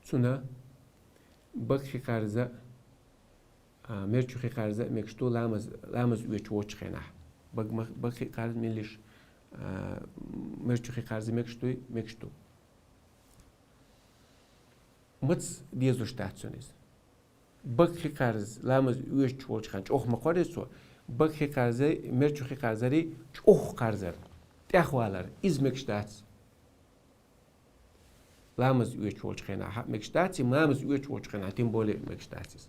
цуьнан баккхий кхарза, а, мерчу кхий кхарза а мегаш ду ламаз, ламаз оьцуш воцучу хенахь. Бак-, мах-, баккхий кхарза милиш, а, мерчу кхий кхарза мегаш дуй, мегаш ду. Маца дезуш дац цуьнан иза? Баккхий кхарза ламаз оьцуш волчу хенахь чӀогӀа ма кхорий цо, Бага хи кхарзари, мерчу хи кхарзари чӀоагӀа кхарзар, тӀехвалар, иза мегаш дац. Ламаз оьцуш волчу хенахь мегаш дац, и ламаз оьцуш волчу хенахь тем более мегаш дац иза.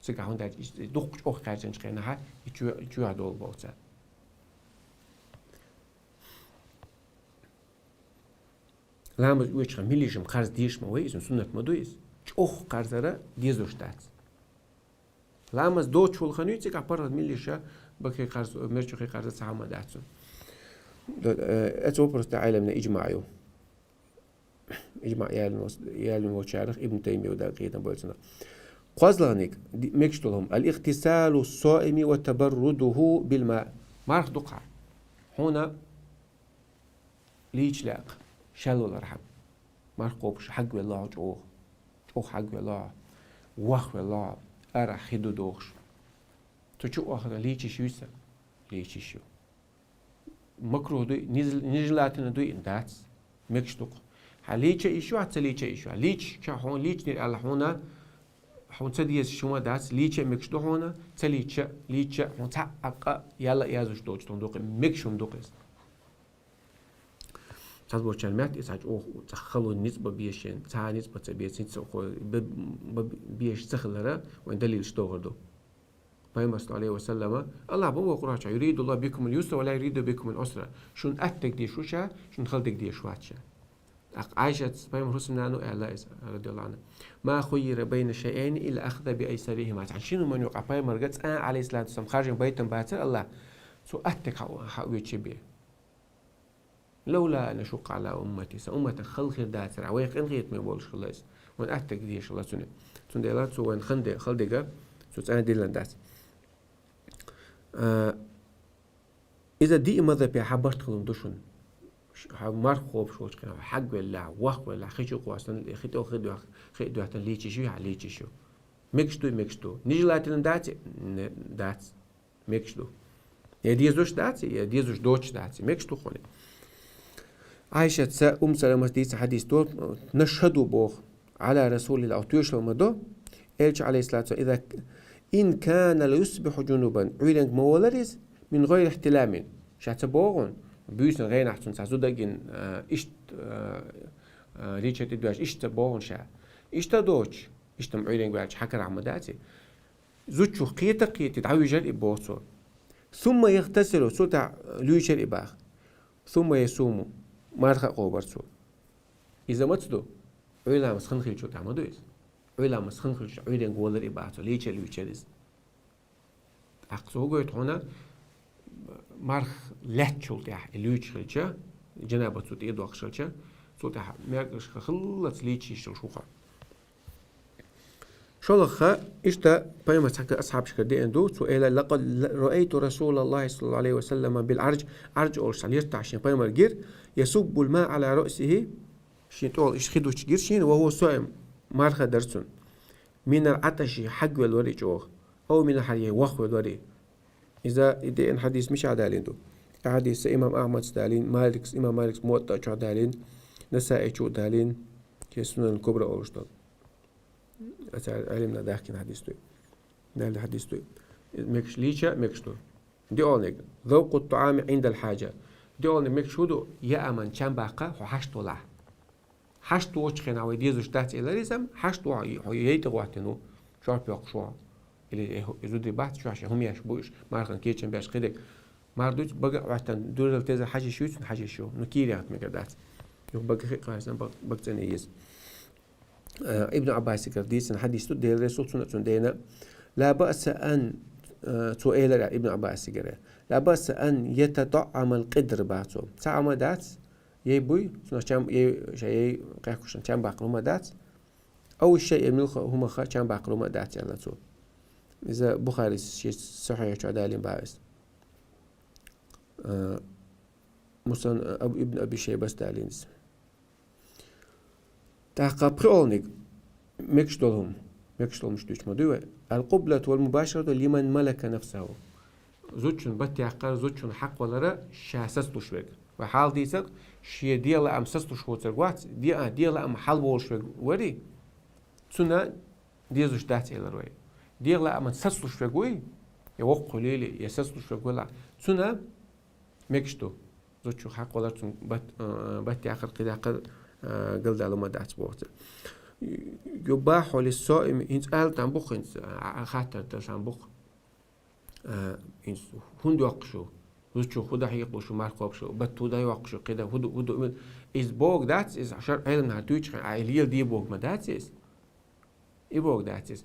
Цигахь хӀунда аьлча, и дуккха чӀоагӀа кхаьчначу хенахь и чоь-, чоьхьа долу боху цара. Ламаз оьцуш хенахь милишам кхарза дезаш ма вай иза, суннат ма ду иза. ЧӀоагӀа кхарзара дезош дац. Ламаз доцуш волу хан ю, цигахь паргӀат милиша, бага хи кхарза, мерчу хи кхарза цхьа хӀума дац цунна. До-, э, эцу вопросана Ӏеламна иджмаъ ю. Иджмаъ ялийна вос-, ялийна волчарах Ибн Таймия ва дакъа кхетам бойла цунах. КхозлагӀниг, ди-, мегаш долу хӀума. Ал-игътисалу ссоими ва табаррудуху бил ма. Марха ду-кх хьуна лийча лаьа-кх, шел валархьама. Марха кхобуш хьагвелла хьо чӀогӀа. ЧӀогӀа хьагвелла хьо. Вохвелла хьо. Арахь хи ду дохуш. Цу чу охана лийча йиш юй сан? Лийча йиш ю. Макрух дуй, низ-, нежелательно дуй, дац. Мегаш ду-кх. Хьан лийча йиш ю, хьан ца лийча йиш ю. Лийча хьуна лийчнера аьлла хьуна, хьуна ца дезаш хӀума дац, лийча мегаш ду хьуна, ца лийча, лийча хьуна цхьа а къа яла язвуш доцуш хӀума ду-кх, мегаш хӀума ду-кх иза. Цхьаболчарна моьтту и цхьа чӀогӀа, цхьа халонан ницкъ бан безаш, цхьа ницкъ бан ца безаш, ницкъ бан, бан безаш ца хилара, вайн далилаш догӀур ду. Пайхамар, саллаллаху Ӏалайхи ва саллама, Аллах боху Къуръан чохь: «Юриду Аллаху бикумул юсра ва ла юриду бикумул Ӏусра». Шуна атта дерг дезаш ву ша, шуна хала дерг дезаш вац ша. ТӀаккха Ӏайшас, пайхамар хӀусамнана аьлла иза, радияллаху Ӏанха: «Ма хуййира байна шайъайни илла ахаза би айсарихима». Цхьана шина хӀуманна юкъахь пайхамарга цкъа а, Ӏалайхиссалату вассалам, харжам байтам бацара Аллах, цо атта дерг хьа, хьа оьцуш бен. «Лавла ан ашукъа Ӏала уммати», сан умматах хала хир дацара, вайх къинхетаме болуш хилла иза. Вайн атта дерг дезаш хилла цунна. Цундела цо вайн хан де-, хала дерг, цо цкъа а диллина дац. А, иза диъ мазхӀабехь барт хилла ду шуна. Ш-, хьан марха кхобуш волчу хенахь, хьагвелла, вохвелла, хи чу кхоссана, хи тӀе хи доьх-, хи доьхтана лийча йиш ю, хьан лийча йиш ю. Мегаш дуй, мегаш ду. Нежелательно дац, не, дац. Мегаш ду. Я дезаш дац, я дезаш доцуш дац. Мегаш ду хьуна. Ӏайшаца, Умму Саламас дийца хьадис ду, нашхӀаду боху, Ӏала Расулиллах, тоьшалла ма до, Элча, Ӏалайхиссалату вассалам, иза, ин кана ла юсбиху джунубан, Ӏуьйренга ма волара иза, мин гӀайри ихтиламин. Ша ца боху, буьйсанна гӀенахь цунна цхьа зуда гина, а, иштта, а, а, лийча тӀе доьжна, иштта ца боху ша. Иштта доцуш, иштта-м Ӏуьйренга ваьлча хьан карахь ма дац и. Зудчух кхета а кхетий, дӀавижар и боху цо. Сумма яхтасилу, цул тӀаьхьа луьйчар и баха. Сумма ясуму, марха а кхобар цо. Иза маца ду? Ӏуьйламас хан хилчул тӀаьхьа ма ду иза. Ӏуьйламас хан хилча, Ӏуьйренга волар и баха цо, лийча а луьйчар иза. ТӀаккха цо хӀун гойту хьуна, марха лаьттачул тӀаьхьа и луьйча хилча, джанабат цу тӀе а доккхуш хилча, цул тӀаьхьа мегаш хиллалц лийча йиш йолуш ву-кх. ШолгӀа ха, иштта пайхамар цхьаьнгара асхьабашкара деана ду, цо элира: «Лакъад раайту Расулаллахи саллаллаху Ӏалайхи ва саллама бил Ӏарж», Ӏарж олуш цхьа лертахь шен пайхамар гира, «ясуббул ма Ӏала раъсихи», шен тӀехула иштта хи дучу гира шена, «ва хӀува соим», марха дара цунна. «Минал Ӏаташи», хьагвелла вара и чӀогӀа, «ав минал хьарри», вохвелла вара и. Иза и деана хьадис мичахь далийна ду? И хьадис имам Ахьмадс далийна, Маликс, имам Маликс Муваттаъ чохь далийна, Насаичо далийна, шен Сунан Кубра олуш долу. Аса Ӏилмана дахкина хьадис ду. Далла хьадис ду. Мегаш лийча, мегаш ду. Диъолниг. Завкъу тӀаами Ӏиндал хьаджа. Диъолниг мегаш хӀун ду? Яаман чам баккха хьо хьашт волахь. Хьашт воцучу хенахь вай дезаш дац элира иза, хьашт вахь, хьо яйтӀа гӀоттина ву, шорпа йоккхуш ву. Или, э, хӀу-, зударий бац, чохь шен хӀума еш бу уьш, мархан кечам беш кхидерг. Мар дуьйцу, бага а гӀоттана, дуьрал тезар хьажа йиш юй цунна, хьажа йиш ю. Ну, кийрахт мегар дац. Юха бага хи кхарсана, бага, бага цӀена еза. Э, Ибн Ӏаббасигара дийцина хьадис ду, Делан Расул цунна, цунна дена: «Ла баъса ан», э, цо элира Ибн Ӏаббасигара: «Ла баъса ан ятатӀаъамал къидр», бах цо. Цхьа а ма дац, яй буй, цунах чам, яй, ша яй кхехкушан чам баккхар ма дац. Ау шайъа муьлхха хӀумаха чам баккхар ма дац, аьлла цо. Иза Бухарис шен Сахьихь чохь далийна бах иза. Э, Мусан-, Абу-, Ибн Аби Шайбас далийна иза. ТӀаккха пхиолниг, мегаш долу хӀума, мегаш долу хӀумаш дуьйцуш ма дуй вай. Ал-къублату вал мубашарату лиман малака нафсаху. Зудчун бат яккхар, зудчун хьакъ валара ша сацалуш верг. Вай хьал дийцарг, шен дегӀан лаам сацалуш воцург вац, дегӀан, дегӀан лаам хьал волуш верг вари, цунна дезаш дац элира вай. ДегӀан лааман сацалуш верг вуй, Я воккха хулийла, я сацалуш верг велахь, цунна мегаш ду. Зудчух хьакхоллар, цунна бат-, э, бат яккхар, кхидӀаккхар, э, галдала ма дац боху цо. Юбахьу лиссоими, хӀинца ала там бу-кх хӀинца, а, а, хаттар дан там бу-кх. А, хӀинца хӀунда йоккхуш ю? Зудчух хӀун дан хьекъалуш ю, марха кхобуш ю, бат хӀун дан йоккхуш ю, кхидӀа хӀун ду, хӀун ду, хӀун ду. Иза бохург дац, иза шарӀ Ӏеламнаха дуьйцучу хенахь, а, леладе бохург ма дац иза. И бохург дац иза.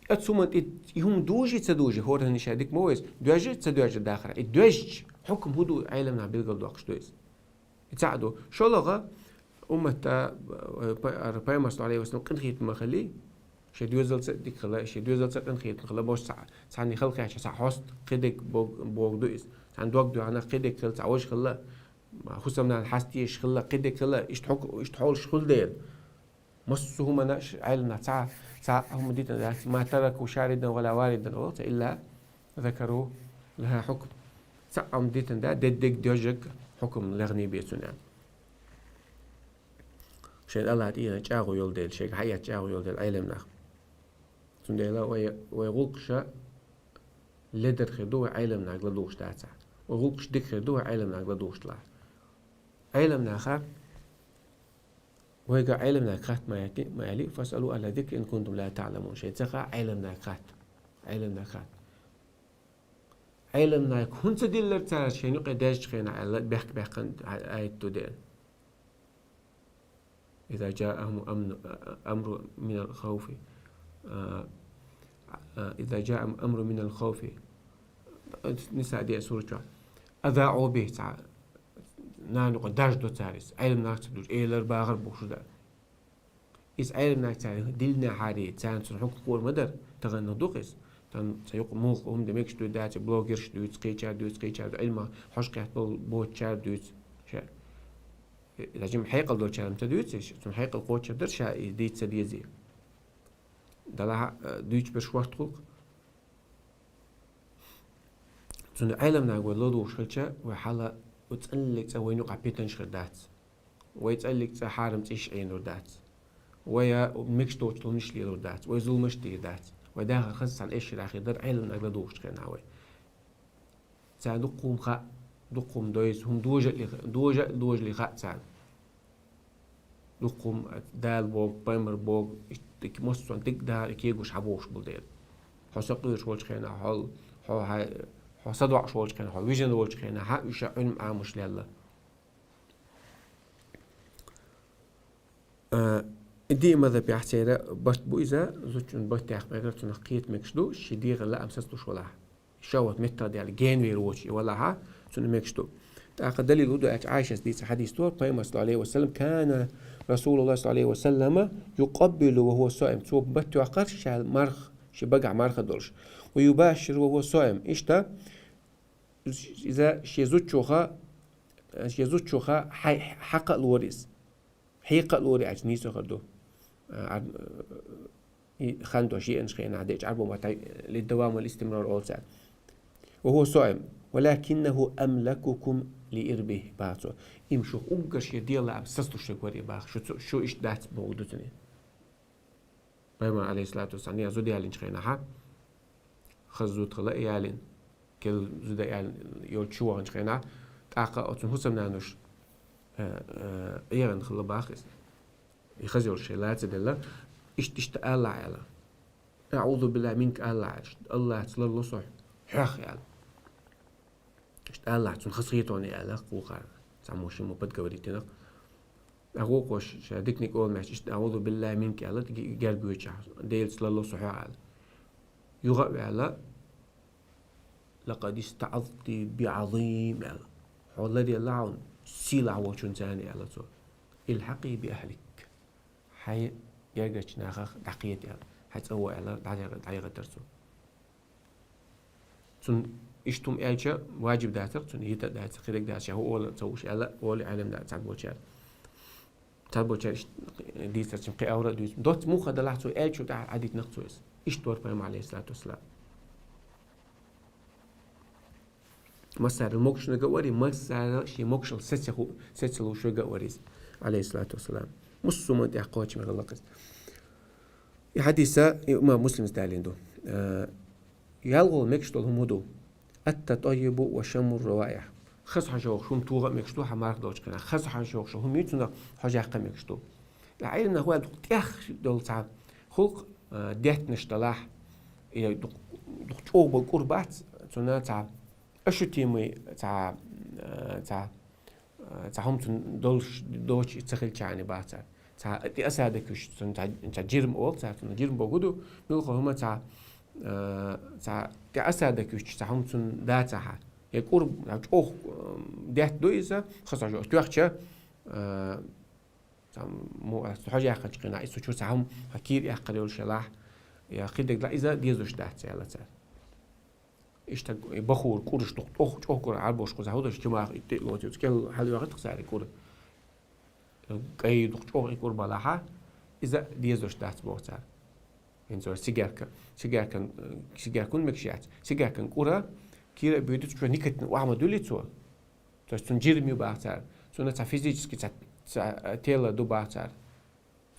Ткъа цу хӀуманна тӀе и хӀума дужий, ца дужий, хӀоранна ша дика ма ву иза, доьжча а, ца доьжча а дахар. И доьжча, хьукам хӀун ду, Ӏеламнаха билгалдоккхуш ду иза. И цхьаъ ду. ШолгӀа, умматта, э, пай-, ар-, пайхамар, саллаллаху Ӏалайхи ва саллам, къинхетам ма хилла, шен доьзалца а дика хила, шен доьзалца а къинхетам хила, бохуш цхьа-, цхьанна хала кхаьчча, цхьа хьоста кхидерг бог-, богу ду иза. Цхьана дог доьгӀна кхидерг хила, цхьа важа хила, хӀусамнана хьаста езаш хила, кхидерг хила, иштта хьо-, иштта хьолаш хуьлу дела. Массо а хӀуманаш Ӏеламнаха цхьа, цхьа хӀума дитина дац, ма тараку шаридан ва ла варидан олу цо, илла закару лаха хьукм. Цхьа хӀума дитина дац, деддиг доьжниг хьукам лехна бен цунна. Шайн АллахӀ тӀера чӀагӀо йолу дела, шайга хьаэцна чӀагӀо йолу дела Ӏеламнах. Цундела вай, вай гӀуллакхаш ледар хир ду, вай Ӏеламнах ладугӀуш дацахь. Вай гӀуллакхаш дика хир ду, вай Ӏеламнах ладугӀуш далахь. Ӏеламнаха, вайга Ӏеламнах хатта ма яти-, ма яли, «Фасъалу ахӀла зикри ин кунтум ла таӀламун». Шайн ца хаьа Ӏеламнах хатта. Ӏеламнах хатта. Ӏеламнах хӀунда ца диллира цара шайн юкъе даьжначу хенахь аьлла, бехк-бехкан а-, аят ду дела. «Иза жаахум амну-, амру минал хауфи». А, а, «Иза жаахум амру минал хауфи». Ниса деа сура чохь. «АзаӀу бихӀи», цхьа нана юкъа даьжна ду цара иза. Ӏеламнах ца дуьйцуш, элар бахар бохуш ду. Иза Ӏеламнах цара диллинехьара, царна цунна хьукам хуур ма дара, тахана ду-кх иза. Тахана цхьа юкъа муха хӀума де мегаш дуй дац, блогерш дуьйцу, кхечара дуьйцу, кхечара дуьйцу, Ӏилма хьожа кхетта болу боцучара дуьйцу. Ша, лажим хьекъал долчара ца дуьйцу, цунна хьекъал кхочур дара, ша и дийца ца дезий. Далахь, а, дуьйцу берш вахт гӀуллакх. Цунна Ӏеламнах вай ладугӀуш хилча, вай хьала, вай цӀаллиг цӀа вайна юкъахь питанаш хир дац. Вай цӀаллиг цӀа хьарам цӀийш Ӏенур дац. Вай мегаш доцу хӀуманаш лелур дац. Вай зуламаш дийр дац. Вай дахар хаза цхьана эшшара хир дара Ӏеламнах ладугӀучу хенахь вай. Царна дуккха хӀума хаьа, дуккха хӀума дойзу, хӀума дожа а, дожа а, дожале хаьа царна. Дуккха хӀума Дала богу, пайхамар богу, иштта массо а дика дахар кегош хьабохуш болу дела. Хьо сакъоьруш волчу хенахь, хьо, хьо, хьо садоӀуш волчу хенахь, хьо вижина волчу хенахь, хьан уьш а Ӏилма Ӏамош лелла. А, и диъ мазхӀабехь церан барт бу иза, зудчун барт яккха мегар, цунах кхета мегаш ду, шен дегӀан лаам сацалуш валахь. ШахӀват меттах даьлла, генвер воцуш и валахьа, цунна мегаш ду. ТӀаккха далил хӀун ду аьлча, Ӏайшас дийца хьадис ду, пайхамар, саллаллаху Ӏалайхи ва саллам, «Кана Расулуллах, саллаллаху Ӏалайхи ва саллама, юкъаббилу ва хӀуа соим». Цо барт йоккхура ша марха, шен багахь марха долуш. «Ва юбаширу ва хӀуа соим». Иштта, иза шен зудчуха, шен зудчуха хьай-, хьакха а лора иза. Хьекха а лора аьлча нийсо хир ду. А, ар-, и хан дош еанаш хенахь деача Ӏарбо маттахь лиддавам вал истимрар олу цара. «Ва хӀуа соим, валакиннаху амлакукум ли ирбихи», баха цо. Има шух уггар шен дегӀан лаам сацалуш верг вара и баха. Шу цу, шу иштта дац боху ду цуьнан. Пайхамар, алейхиссалату вассалам, я зуда ялинчу хенахьа, хаза зуда хила а ялина, керла зуда ялина, йолчу чу ваханчу хенахь, тӀаккха оцун хӀусамнануш, э, э, Ӏехана хила баха иза. И хаза йолуш шайн лаца делла, иштта, иштта алла аьлла. «АӀузу биллахи минка» алла аьлла. Аллахьца ларло со хьох аьлла. Иштта алла, цунна хазахетоне аьлла, кхухара. Цхьаммо шиммо подговорить дина. ТӀаккха вукхо ша диканиг олу меттехь, иштта «АӀузу биллахи минка» аьлла, ге-, герга воьдуш, Делаца ларло со хьох аьлла. Юха а ваьлла, «Лакъад истаӀазти би Ӏазим» аьлла. Хьо ларъелла хьуна, сийлахь волчунца аьлла цо. «Илхьакъи би ахьлик». Хьайн гергарчу нахах дӀакхета аьлла. Хьайн цӀа гӀо аьлла, дӀа-, дӀаяхийтира цо. Цунна иштта хӀума аьлча, ваджиб дацара, цунна йита а дацара, хираг дацара, ша хӀун олу ца хууш аьлла, олу Ӏелам да цхьаболчара. Цхьаболчара иштта дийцарчун кхин а авра а дуьйцу. Доцца муха далахь цо аьллачул тӀаьхьа Ӏадитинарг цо иза. Иштта вара пайхамар, алейхиссалату вассалам. Массарел могушнага а вара, массарел шен могушалла сецаху-, сецалуш верг а вара иза, алейхиссалату вассалам. Муссуман тӀехь кхочуш мегар лакхаза. И хьадиса, и имам Муслимс далийна ду. Э, ЯлгӀал мегаш дола хӀума ду. التطيب وشم الروائح. Хаза хьожа йоагӀаш хӀума тоха а мегаш ду, хьа марха долча хана. Хаза хьожа йоагӀаш хӀума ю, цунах хьожа яккха а мегаш ду. Ткъа Ӏилманах вай дукха тӀех дола цхьа хулаш, а, детташ далахь, е дукха, дукха чӀоагӀа бола кӀур бац, цунна цхьа ощутимый цхьа, а, цхьа, а, цхьа хӀума цунна долаш, доацаш ца хилча а бац цар. Цхьа тӀеосадок еш, цунна цхьа, цхьа жирм оал цар, цунна жирм богуду, муьлхха хӀума цхьа, а, цхьа тӀеосадок еш, цхьа хӀума цунна дацахьа. Е кӀур, а, чӀоагӀа, а, детта ду иза, хаза хьожа йоагӀаш тоьхча, а, Цхьа му-, а, хьожа яьккхача хана, из цу чура цхьа хӀума, хьа кийра эккхар йолаш ялахь, е хи дег далахь, из дезаш дац, аьлар цар. Иштта и бахур кӀураш дукха, чӀоагӀа, чӀоагӀа кӀур Ӏарбоша кхуза хьадеш, кемах итт лоци, цу кӀел хьалйоагӀаш цар кӀур. КӀай дукха чӀоагӀа и кӀур балахьа, из дезаш дац боху цар. ХӀинца вай сигарка, сигаркан, сигарка хӀунда мегаш яц? Сигаркан кӀура кийра а буьйцу, цу чура никотин охьа ма дуьллий цо. То есть цунна жирм ю бах цар. Цунна цхьа физически цхьа, цхьа, э, тело ду бах цар.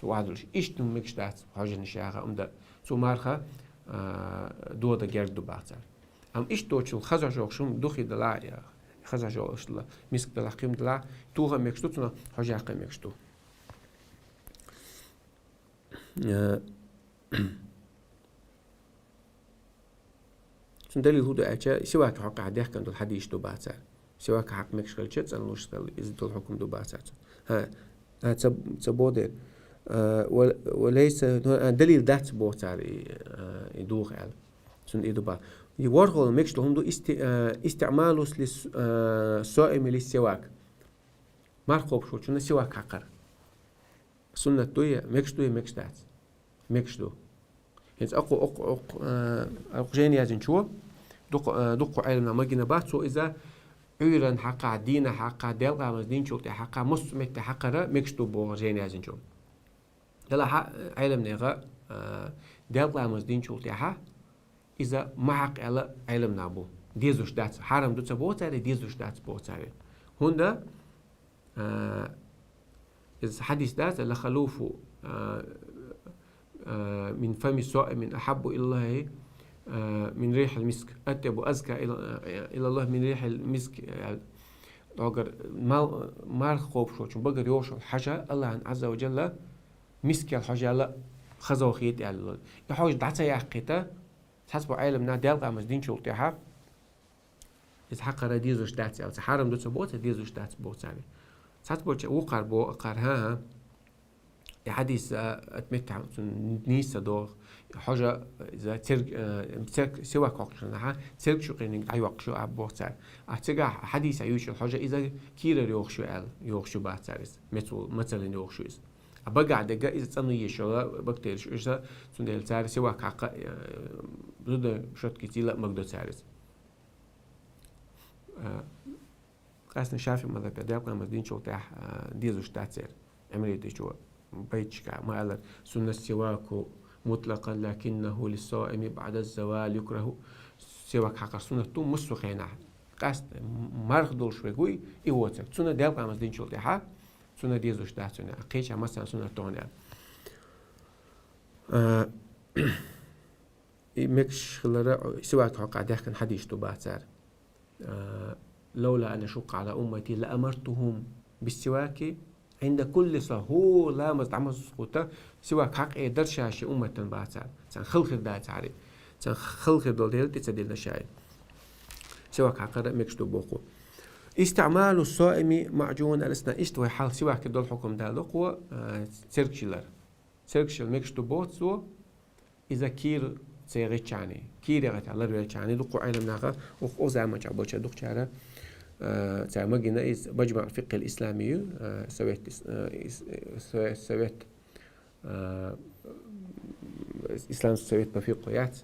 Цу охьадуьллуш. Иштта хӀума мегаш дац хьожанаш яха, амма цу марха, э, дода герга ду бах цар. Амма иштта доцчул хаза хьожа йоагӀаш хӀума духи далахь, е хаза хьожа йоагӀаш дола миск далахь, кхин хӀума далахь, тоха а мегаш ду, цунах хьожа яккха а мегаш ду. Э, Цун далил хӀун ду аьлча, сивака хьокъехьа даьхкина долу хьадисаш ду бах цар. Сивака хьакха мегаш хилча, цӀанлуш хила, иза долу хьукам ду бах цар цун. ХӀа, хӀа, ца, ца боху дера. А, ва, ва лайса, а, далил дац боху цар и, а, и духа аьлла. Цунна и ду бах. И ворхӀалгӀа мегаш долу хӀума ду исти-, а, истиъмалу с-, лис-, а, соими лис-сивак. Марха кхобуш волчунна сивак хьакхар. Суннат дуй, мегаш дуй, мегаш дац? Мегаш ду. ХӀинца акху, акху, акху, э, акху жайна яздинчо, дукха, э, дукха Ӏеламнаха магийна бац, цо иза Ӏуьйранна хьакха, дийнахь хьакха, делкъамаза динчул тӀе хьакха, массо а метте хьакхара мегаш ду боху жайна яздинчо. Делахь а, э, Ӏеламнаха, э, делкъамаза динчул тӀехьа иза ма хьакха аьлла Ӏеламнах бу. Дезаш дац. Хьарам ду ца боху царе, дезаш дац боху царе. ХӀунда, А, иза хьадис дац, «لخلوف، а, а, من فم الصائم أحب إلى الله، а, من ريح المسك، أطيب وأزكى إلى، إلى الله من ريح المسك», ял. Догар мал-, марха кхобуш волчун багара йогӀуш йолу хьожа Аллахьан Ӏазза ва Джалла мискел хьожа яла хаза хета аьлла. И хьожа дӀа ца яккхийта, цхьацца бу Ӏеламнах делкъамаза динчул тӀехьа, иза хьакхара дезаш дац аьлла. Ца хьарам ду ца боху цара, дезаш дац боху цара. Цхьацца болча вукхар боху, кхар, хӀан-хӀа. И хьадис, а, ат меттахь цунна нийса догӀу. Хьожа, иза церг-, а, церг-, сивак хьокхучу хенахьа, церг шу къиниг дӀайоккхуш ю а боху цара. А цигахь хьадис а юьйцуш хьожа, иза кийрара йогӀуш ю аьлла, йогӀуш ю бац цара иза. Мецул, мацаллин йогӀуш ю иза. А багахь дерг иза цӀанъеш йолу бактериш уьш, цундела цара сивак хьакха, а, зуда шоткица йила а магадо цара иза. А, къаьстина ШафиӀи мазхӀабехь делкъамаза динчул тӀехь, а, дезаш дац церан. Ӏимритичо байташка ма-аллара: «سن السواك مطلقا لكنه للصائم بعد الزوال يكره». Сивак хьакхар суннат ду массо а хенахь. Къаьстина марха долуш верг вуй, и воцург. Цунна делкъамаза динчул тӀехьа, цунна дезаш дац цунна. Кхеча массарна суннат ду хьуна аьлла. А, И мегаш хилара сивак хьокъехь даьхкина хьадисаш ду бац цара. А, «لولا أن أشق على أمتي لأمرتهم بالسواك عند كل صلاة». ХӀора ламаз дӀамаза гӀуллакх сивак хьакха эр дара ша шен умматана бац цара. Царна хала хир дац хьарий. Царна хала хир долу дела тӀе ца диллина ша. Сивак хьакхара мегаш ду боху. «استعمال الصائم معجون الأسنان». Иштта вай хьал сивак долу хьукам далла кхо, а, цергаш йилар. Цергаш йила мегаш ду боху цо, иза кийра ца ягӀиччхьана, кийра ягӀийтахь ларвелчхьана, дуккха Ӏеламнаха, укх, укх заманчохь болчара дукхачара, а, цара магийна иза Маджмаъ фикъхил ислами ю, а, совет ис-, а, ис-, совет, совет, а, исламский совет по фикъху яц,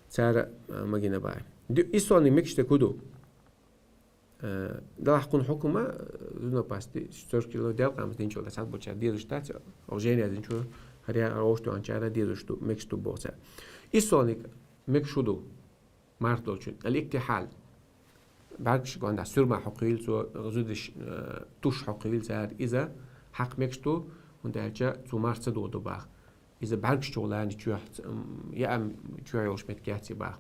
цара, а, магийна баьхьа. Ду-, и сониг мегаш дерг хӀун ду? Э, делахь кхуьнан хьукма, э, зударий пасти, цергаш йила делкъамаза динчул тӀехь цхьацца болчара дезаш дац, оха жайна яздинчо, хӀара я оха тоьхначара дезаш ду, мегаш ду боху цара. И сониг мегаш хӀун ду, марха долчун, ал-иктихьал. БӀаьргаш гондахь суьрма хьокхийла цо, зудаш, э, туш хьокхийла цара, иза хьакха мегаш ду, хӀунда аьлча цо марха ца дохаду баха. Иза бӀаьргаш чухула лаьрна чоьхь, м, яа чоьхь йолуш меттиг яц и баха.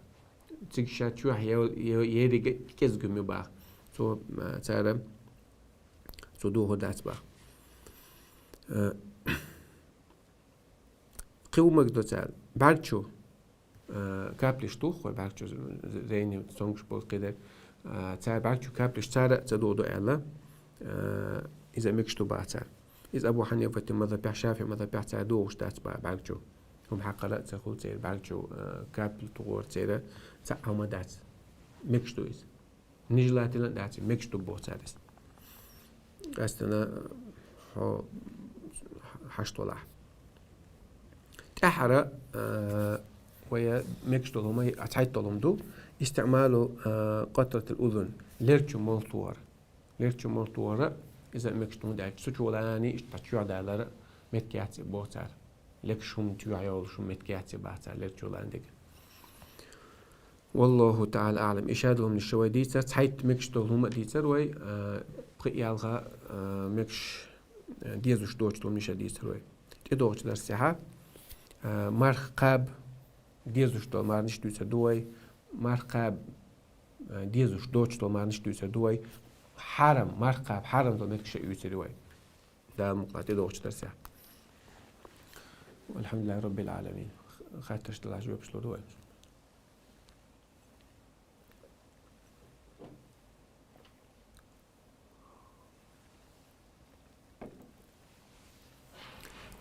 цига ша чохь е-, е-, ерига кӀезиг ю бах. Цо, а, цара, цо дохо дац бах. А, кхин хӀумма до цара. БӀаргчу, а, каплеш туху, хой бӀаргчу зейни цомгуш болу кхидерг. А, цара бӀаргчу каплеш цара а ца доху аьлла. А, иза мегаш ду бах цара. Иза Абу Хьанифатин мазхабехь, ШафиӀи мазхабехь цара дохуш дац бах бӀаргчу. ХӀума хьакхара а ца хуьлу церан бӀаргчу, а, капли тухура церан цхьа а хӀума дац. Мегаш ду иза. Нежелательно дац, мегаш ду боху цара иза. Къаьстина хьо хьашт валахь. ТӀаьхьара, а, вай мегаш долу хӀума, а, цхьайтта долу хӀума ду. Истиъмалу, а, къатратил узун. Лерчу молхтора. Лерчу молхтора иза мегаш ду хӀунда аьлча, цу чу лани иштта чоьхьа далара меттиг яц и боху цара. Легаш хӀума чоьхьа йолуш хӀума меттиг яц и бах цара лерчу лан дерг. Валлаху таӀала аӀлам. И шадолу хӀуманаш вай дийцар, цхьайтта мегаш долу хӀума а дийцар вай, а, пхи ялха, а, мегаш, а, дезаш доцу хӀуманаш а дийцар вай. ТӀедогӀучу дарсехьа, а, марх кхаба дезаш долу марнаш дуьйцар ду вай, марх кхаба, а, дезаш доцу долу марнаш дуьйцар ду вай, хьарам, марх кхаба хьарам долу меттигаш а юьйцар ю вай. Дала мукъ лахь тӀедогӀучу дарсехь. Валхьамдулиллахи Раббил Ӏаламин. Хаттарш далахь жоьпаш лур ду вай.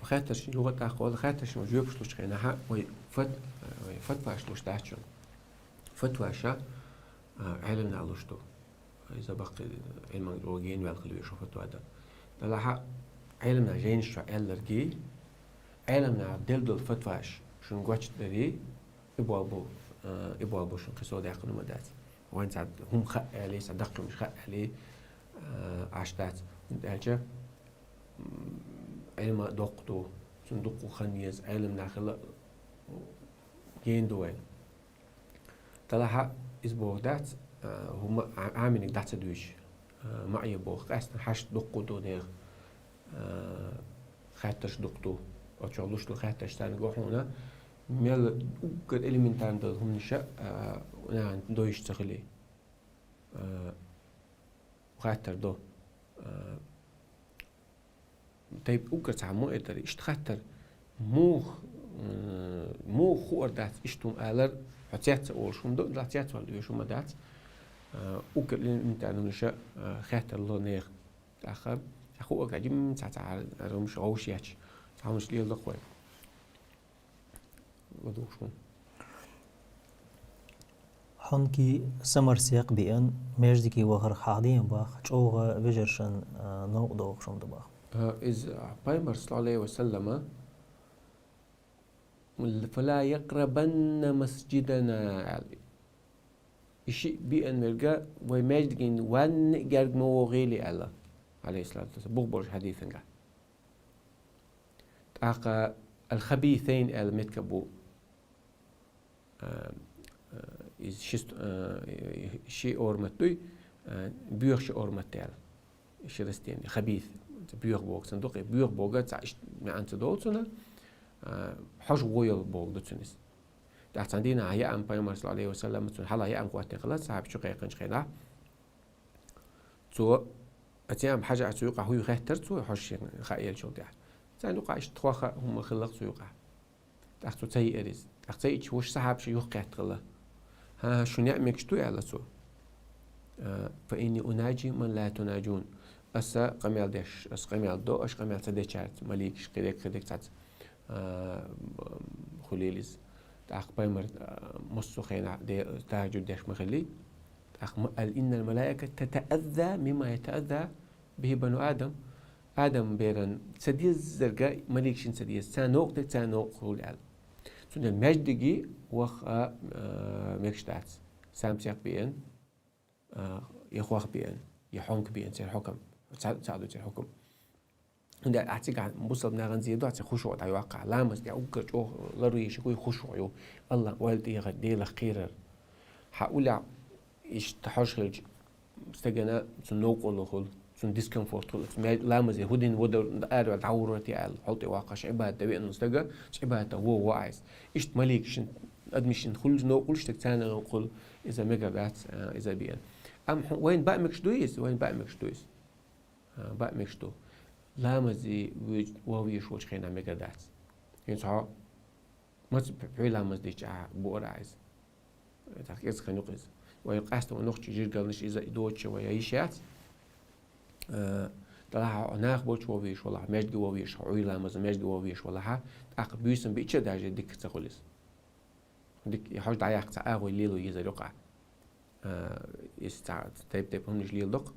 Хаттарш юха тӀаккха вала, хаттаршна жоьпаш лучу хенахьа, вай фат-, вай фатваш луш дац шуна. Фатваша, а, Ӏеламнаха луш ду. Иза баккхий Ӏилман чӀогӀа генаваьлла хила веза фатва дан. Делахьа Ӏеламнаха жайнаш чохь аьлларгий, Ӏеламнаха делла долу фатваш шуна гочдадарий, и болу бу, а, и болу бу шуна кхин со даьккхина ма дац. Вайн цхьа хӀума хаьа аьлий, цхьа даккхимаш хаьа аьлий, а, Ӏаш дац. ХӀунда аьлча, м, Ӏилма доккха ду, цунна дуккха хан еза, Ӏеламнаха хила гена ду вайн. Делахьа иза боху дац, а, хӀума а-, Ӏаминиг дӀа ца дуьйш, а, маӀе боху, къаьстина хьашт дуккха ду нехан, а, хаттарш дуккха ду. Оцу чохь луш долу хаттарш царна го хьуна, мел уггар элементарно долу хӀуманаш а, а, нахана дойуш ца хили. А, хаттар до. А, тайп уггар цхьа мо э дара, иштта хаттар, мух-, м, муха хуур дац иштта хӀума алар, хьо цец а олуш хӀума ду, ла цец вала доьшу хӀума дац. А, уггар элементарно хӀуманаш а, а, хаттар ло нехан. ТӀаккха, цхьа хуур га жим, цхьа, цхьа, хӀумаш гӀовш ечу, цхьа хӀумаш леладо вай. ЛадугӀуш ву. Хьункий самар секъ биъан, междиге вахар хьахдиан бах, чӀогӀа вежаршан, а, новкъа дохуш хӀума ду бах. А, иза Пайхамар, саллаллаху алейхи ва саллама, «Фала якърабанна масджидана», аьлла. И шиъ биъан верга вай междигин ванна герга ма вогӀийли аьлла, алейхиссалату вассалам, бух болуш хьадисангахь. ТӀаккха «Ал-Хабисайн» аьлла меттиг бу. А, а, иза ши ст-, а, ши ормат дуй, а, боьха ши ормат аьлла. Ши растение, хабис. Боьха боху цунна дукха, боьха боху цхьа иштта маьӀна ца долу цунна, а, хьожа гӀо йолу боху ду цунна иза. ТӀаккха цхьана дийнахь яа ма Пайхамар, саллаллаху алейхи ва саллам, цунна хьалха яа ма хӀоттийна хилла, сахьабаш чу кхайкхинчу хенахь. Цо, а, цхьа ма хьажа а цу юкъахь хӀуй хеттара цо, хьожа шен хаа елчул тӀехь. Царна юкъахь иштта тхох а хӀума хиллакх цу юкъахь. ТӀаккха цо ца йиъара иза. ТӀаккха ца йиъча, вуш сахьабаш юххехь хилла. «ХӀан, шун яа мегаш ду?» — аьлла цо. А, «Фа инни унаджи ман ла тунаджун». Аса къамел деш, аса къамел до, аша къамел ца дечаьрца, маликаш, кхидерг, кхидерг цаца, а, хуьлийла иза. ТӀаккха Пайхамар, а, массо а хенахь де-, тахажуд деш ма хилли. ТӀаккха ма-, аьлла: «Иннал малаиката татаазза мимма ятаазза бихи бану Адам». Адам беран ца деззарга маликашна ца деза, царна новкъа де, царна новкъа хуьлу аьлла. Цундела маьждиге ваха, а, мегаш дац. Самсекъ биъан, а, я хох биъан, я хьонка биъан, церан хьукам. Ца, ца ду церан хьукам. ХӀунда аьлча цигахь бусалба нахана зен ду, церан хушуъ дӀайоккху. Ламаз тӀехь уггар чӀогӀа ларвеш хӀуй хушуъ ю. Аллах ойла тӀехьа Делах кхерар. Хьан уллехь иштта хьожа хилча, стагана цунна новкъарло хуьлу, цунна дискомфорт хуьлу. Ма-, ламазе хӀун дина вадар араваьлла дӀагӀур вара те аьлла, хьал тӀе ваккхаш Ӏибадат дан веана стага, Ӏибадатан вон ваьӀас. Иштта маликашна Адамашта хулаш новкъа хулаш, так царна новкъа хул, иза мегар дац, а, иза биъна. Амма хӀу-, вайна баа мегаш ду иза, вайна баа мегаш ду иза. А, баа мегаш ду. Ламазе вуж-, вовзаш волча хенахь мегар дац. ХӀинца хьо маца пхьуй ламаз дича а буара иза. ТӀаккха иза хан юкъа иза. Вай къаьстта вай нохчий жиргалнаш иза и доцуча вай йиш яц. Э, тӀаккха хьо нах болча вовзаш валахь, маьждиге вовзаш, хьо Ӏуй ламаза маьждиге вовзаш валахь, тӀаккха буьйсан биъча даже дика ца хуьлу иза. Дика, и хьожа дӀаяккха цхьа агӀой лело езар юкъа. Э, иза цхьа тайп-тайпа хӀуманаш леладо-кх,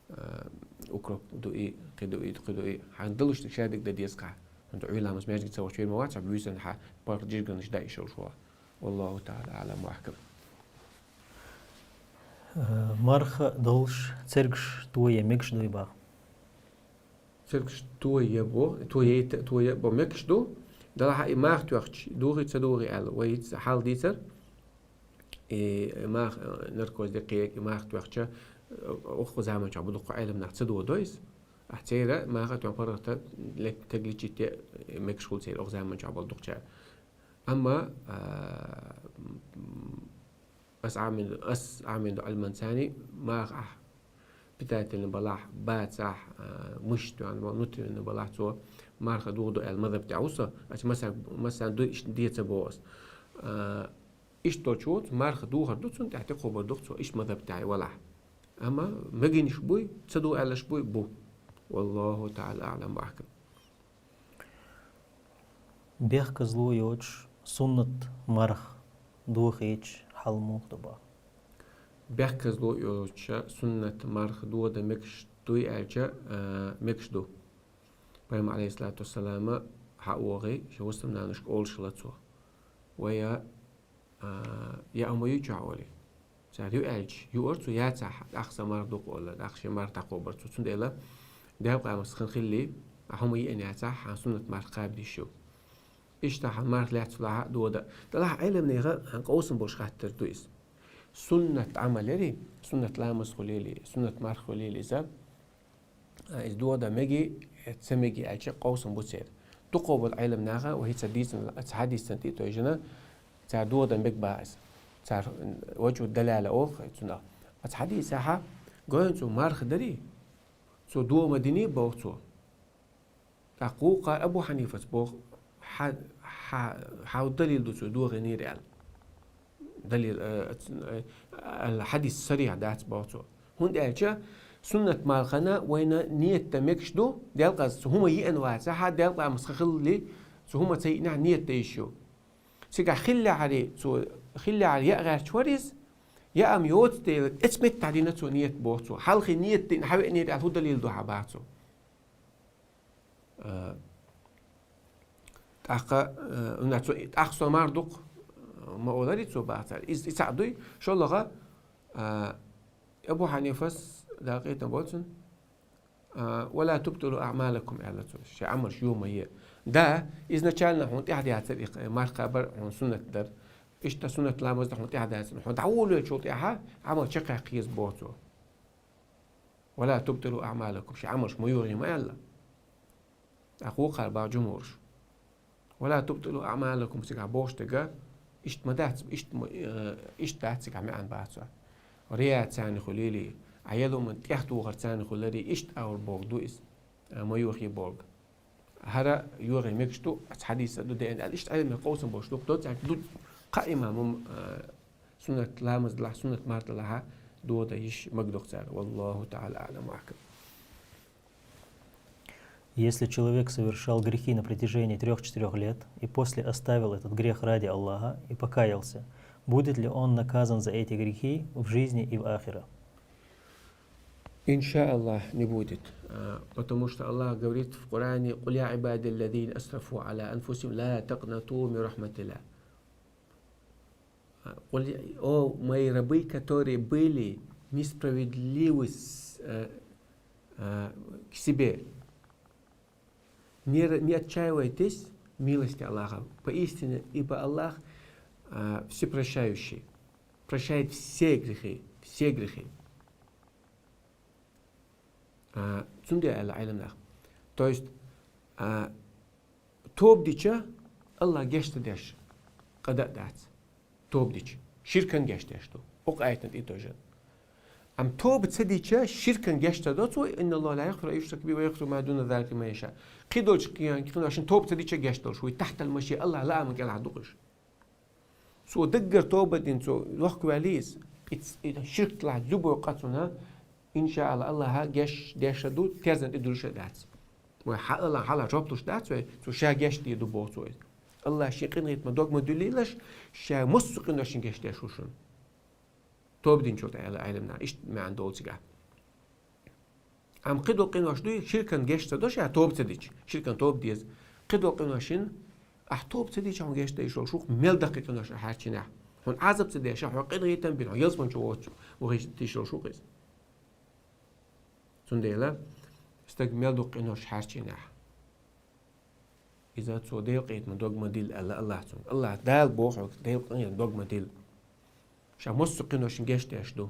э, укроп ду и, кхин ду и, кхин ду и. Хьан далуш дика ша дика дан деза-кх. ХӀунда Ӏуй ламаза маьждиге ца вахча вер ма вац, хьо буьйсан хьа паргӀат жиргалнаш даь йиш йолуш валахь. Валлаху таӀала аӀлам ва ахкам. Э, марха долуш цергаш тоя мегаш дуй бах? Цергаш тоя бо, тоя, тоя бо мегаш ду. Делахь и марха тоьхча, дохий, ца дохий аьлла, вай хӀинца хьал дийцар. И марха, э, наркоз де кхиъ, и марха тоьхча, э, укх заманчохь бу дуккха Ӏеламнах ца додо иза. Ахь церан марха тоьхна паргӀата лек-, таг лечить е, э, мегаш хуьлу церан укх заманчохь болу дукхачара. Амма, а, м, ас Ӏамин-, ас Ӏамин ду Ӏилманца, марха ахь питательный балахь, бацахь, а, мышца тоьхна бо, внутренний балахь цо марха дохадо аьлла мазхӀаб тӀехь ву со, ас маса-, массарна ду иштта де ца боху ас. А, иштта долчу цу марха дохар ду, цунна тӀехь тӀекхобар ду-кх цо, иштта мазхӀаб тӀехь валахь. Амма мегинаш буй, ца до аьллаш буй, бу. Валлаху таӀала аӀлам ва ахкам. Бехказло йоцуш суннат марха дохийча хьал муха ду бах? Бехказло йоцуча суннат марха дода мегаш дуй аьлча, а, мегаш ду. Пайхамар, алейхиссалату вассалама, хьа а вогӀий, шен вассам-наношка олуш хилла цо. Вай а, яа ма ю чохь олий. Цара ю аьлча, юара цо, яцахь, тӀаккха сан марха ду-кх олура, тӀаккха шен марха дӀакхобура цо. Цундела, Делан къаматца хан хилале, ахь хӀума йиъна яцахь, хьан суннат марха кхаба йиш ю. Иштта хьан марха лаьцна лахь а дода. Делахь Ӏеламнехан хьан къовсам болуш хаттар ду иза. Суннат Ӏамал ярий, суннат ламаз хуьлийла, суннат марха хуьлийла иза. А, иза дода меги, ца меги аьлча, къовсам бу церан. Дукхо болу Ӏеламнаха, вай хӀинца дийцина, ца хьадисцан тӀе а тойжина, цара дода мег баха иза. Цара вачу даляла олу цунах. Аса хьадисехьа, гойн цо марха дарий, цо дома дини боху цо. ТӀаккха вукхара Абу Хьанифас боху, хьа-, хьа-, хьан далил ду цо дохийнера аьлла. Далил, э, э, аьлла, хьадис сарихь дац боху цо. ХӀунда аьлча суннат мархана вайна ниет дан мегаш ду, делкъаза цу хӀума йиъна вацахьа, делкъа мас хан хилли, цу хӀума ца йиънехь ниет дан йиш ю. Цигахь хиллехьари, цо хиллехьари яа гӀерташ вара иза, яа ам йоцу дела, эцу меттахь дина цо ниет боху цо. Хьалхе ниет дина хьан веанера аьлла хӀун далил ду хьан баха цо. А, тӀаккха, а, уьнна цо, тӀаккха со мар дукха, а, ма олари цо бацара. Иза, иза цхьаъ дуй, шоллагӀа, а, Абу Хьанифас, Дала къинтӀера бойла цунна, а, «Ва ла тубтилу аъмалакум», аьлла цо, шайн Ӏамалш йо ма е. Да, изначально хьуна тӀехь дацара и марха кхабар, хьуна суннат дара. Иштта суннат ламаз дан хьуна тӀехь дацара. Хьуна дӀаволавеллачул тӀаьхьа Ӏамал чекхъяккха еза боху цо. «Ва ла тубтилу аъмалакум», шайн Ӏамалш ма йохий ма аьлла. ТӀаккха вукхара баха жумхӀурш: «Ва ла тубтилу аъмалакум», цигахь бохуш дерг, иштта ма дац, иштта ма, э, иштта дац цигахь маьӀна баха цо. Рияъ царна хуьлийла, Ӏа елла хӀуманна тӀехь тухар царна хуьлари, иштта агӀор боху ду иза, э, ма йохий боху. ХӀара йохий мегаш ду, аса хьадис а ду деана аьлла, иштта Ӏеламнаха къовсам болуш ду, доцург ду, кхаа имам, э, суннат ламаз далахь, суннат марха далахьа, дода йиш мегаш ду-кх цара. Валлаху таӀала аӀлам ва ахкам. Если человек совершал грехи на протяжении трёх-четырёх лет и после оставил этот грех ради Аллаха и покаялся, будет ли он наказан за эти грехи в жизни и в ахира? Иншааллах, не будет. А, потому что Аллах говорит в Коране: «Куль я ибади ллазина асрафу аля анфусихим ла такнату мин рахматилла». А, куль я, о мои рабы, которые были несправедливы с-, э, э, к себе, не р-, не отчаивайтесь в милости Аллаха. Поистине, ибо Аллах, а, всепрощающий, прощает все грехи, все грехи. А, цундела аьлла Ӏеламнаха. То есть, а, тоба дича, Аллах гечдан деш къа дан а дац. Тоба дича, ширкан гешт деш ду. Укх аятан тӀа тоже. Амма тоба ца дича, ширкан гешт ца до цо, «إن الله لا يغفر أن يشرك به ويغفر ما دون ذلك لمن يشاء». Кхы долча къин-, къиношна тоба ца дича гешт долуш, вай тахьтал машиа, Аллахьа лааман кӀелахь ду-кх уьш. Цо даггара тоба дина, цо лохка ваьлли иза, и ц-, и ширк тӀехь любой къа цунна, иншааллахӀ, Аллахьа гешт деш а ду, терзан тӀе дуьллуш а дац. Вай хьа-, Аллахьа хьалха жоп луш дац вай, цо ша гешт дийр ду боху цо иза. Аллахьа шен къинхетамах дог ма дуьллийлаш, ша массо а къиношна гешт деш ву шуна. Тоба динчул тӀаьхьа аьлла Ӏеламнаха, иштта маьӀна долу цигахь. Амма кхидолу къинош дуй, ширкан гешт ца до ша тоба ца дича, ширкан тоба деза. Кхидолу къиношна ахь тоба ца дича, хьуна гешт деш йолуш ву-кх, мел даккхий къинош ахь хьаьрчинехь. Хьуна Ӏазап ца деш, хьо къинхетам бина, хьо ялсамани чу воцуш ву хезча тийша йолуш ву-кх иза. Цундела стаг мел дукха къинош хьаьрчинехь, иза цо Делан къинхетамах дог ма дилла аьлла Аллахьа цунга. Аллахьа Дала боху хьоьга, Делан къинхетамах дог ма дилла. Ша массо а къиношна гешт деш ду.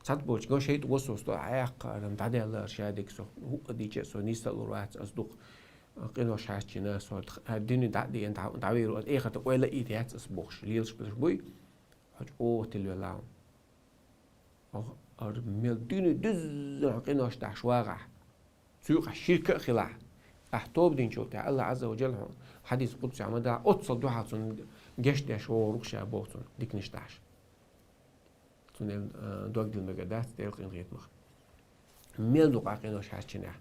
Цхьаболчунга шайтӀа васвас до, Ӏаяккха ара, дӀаделла ара ша дика со, хӀуъа дича а со, нийса а лур вац ас дукха къинош хьаьрчина, со д-, дуьне дӀа а деана, дӀа-, дӀавийр ву ас, эхарта ойла а йийр яц ас бохуш, лелаш берш буй, хьо чӀогӀа тилвелла хьуна. Оха ара мел дуьне дуьззина къинош дахьаш вагӀахь, цуьйкъахь ширка а хилахь, ахь тоба динчул тӀаьхьа Аллахь Ӏазза ва Джалла хьуна хьадис къудсехь ма дац, оццул дуьхьал цунна гешт деш вогӀур ву-кх ша боху цунна, диканаш дахьаш. Цундела, а, дог дилла мегар дац Делан къинхетамах. Мел дукха къинош хьаьрчинехь.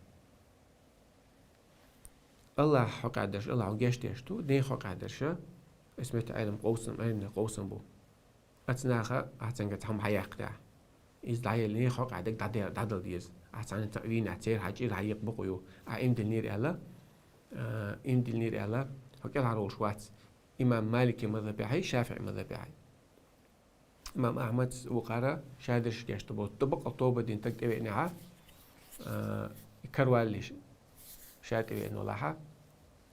Аллахь хьокъехь дерш, Аллахь хьуна гешт деш ду, ден хьокъехь дерш, аса метта Ӏелам къовсам, Ӏеламнех къовсам бу. Оцу наха ахь цуьнга цхьа хӀума хьаяьккхинехь, иза дӀаелла, ден хьокъехь дерг дӀаде-, дӀадала деза. Ахь цхьанна цхьаъ вийнехь, церан хьан чӀир хьаекха бакъо ю. Ахь иман диллинера аьлла, а, иман диллинера аьлла, хьо кӀелхьарволуш вац. Имам Маликан мазхабехьий, ШафиӀий мазхабехьий. Имам Ахьмада вукхара ша дерш гешт ду боху. Тобакъал тоба дина стаг тӀевеънехьа, а, и караваллиш ша тӀевеъна валахьа,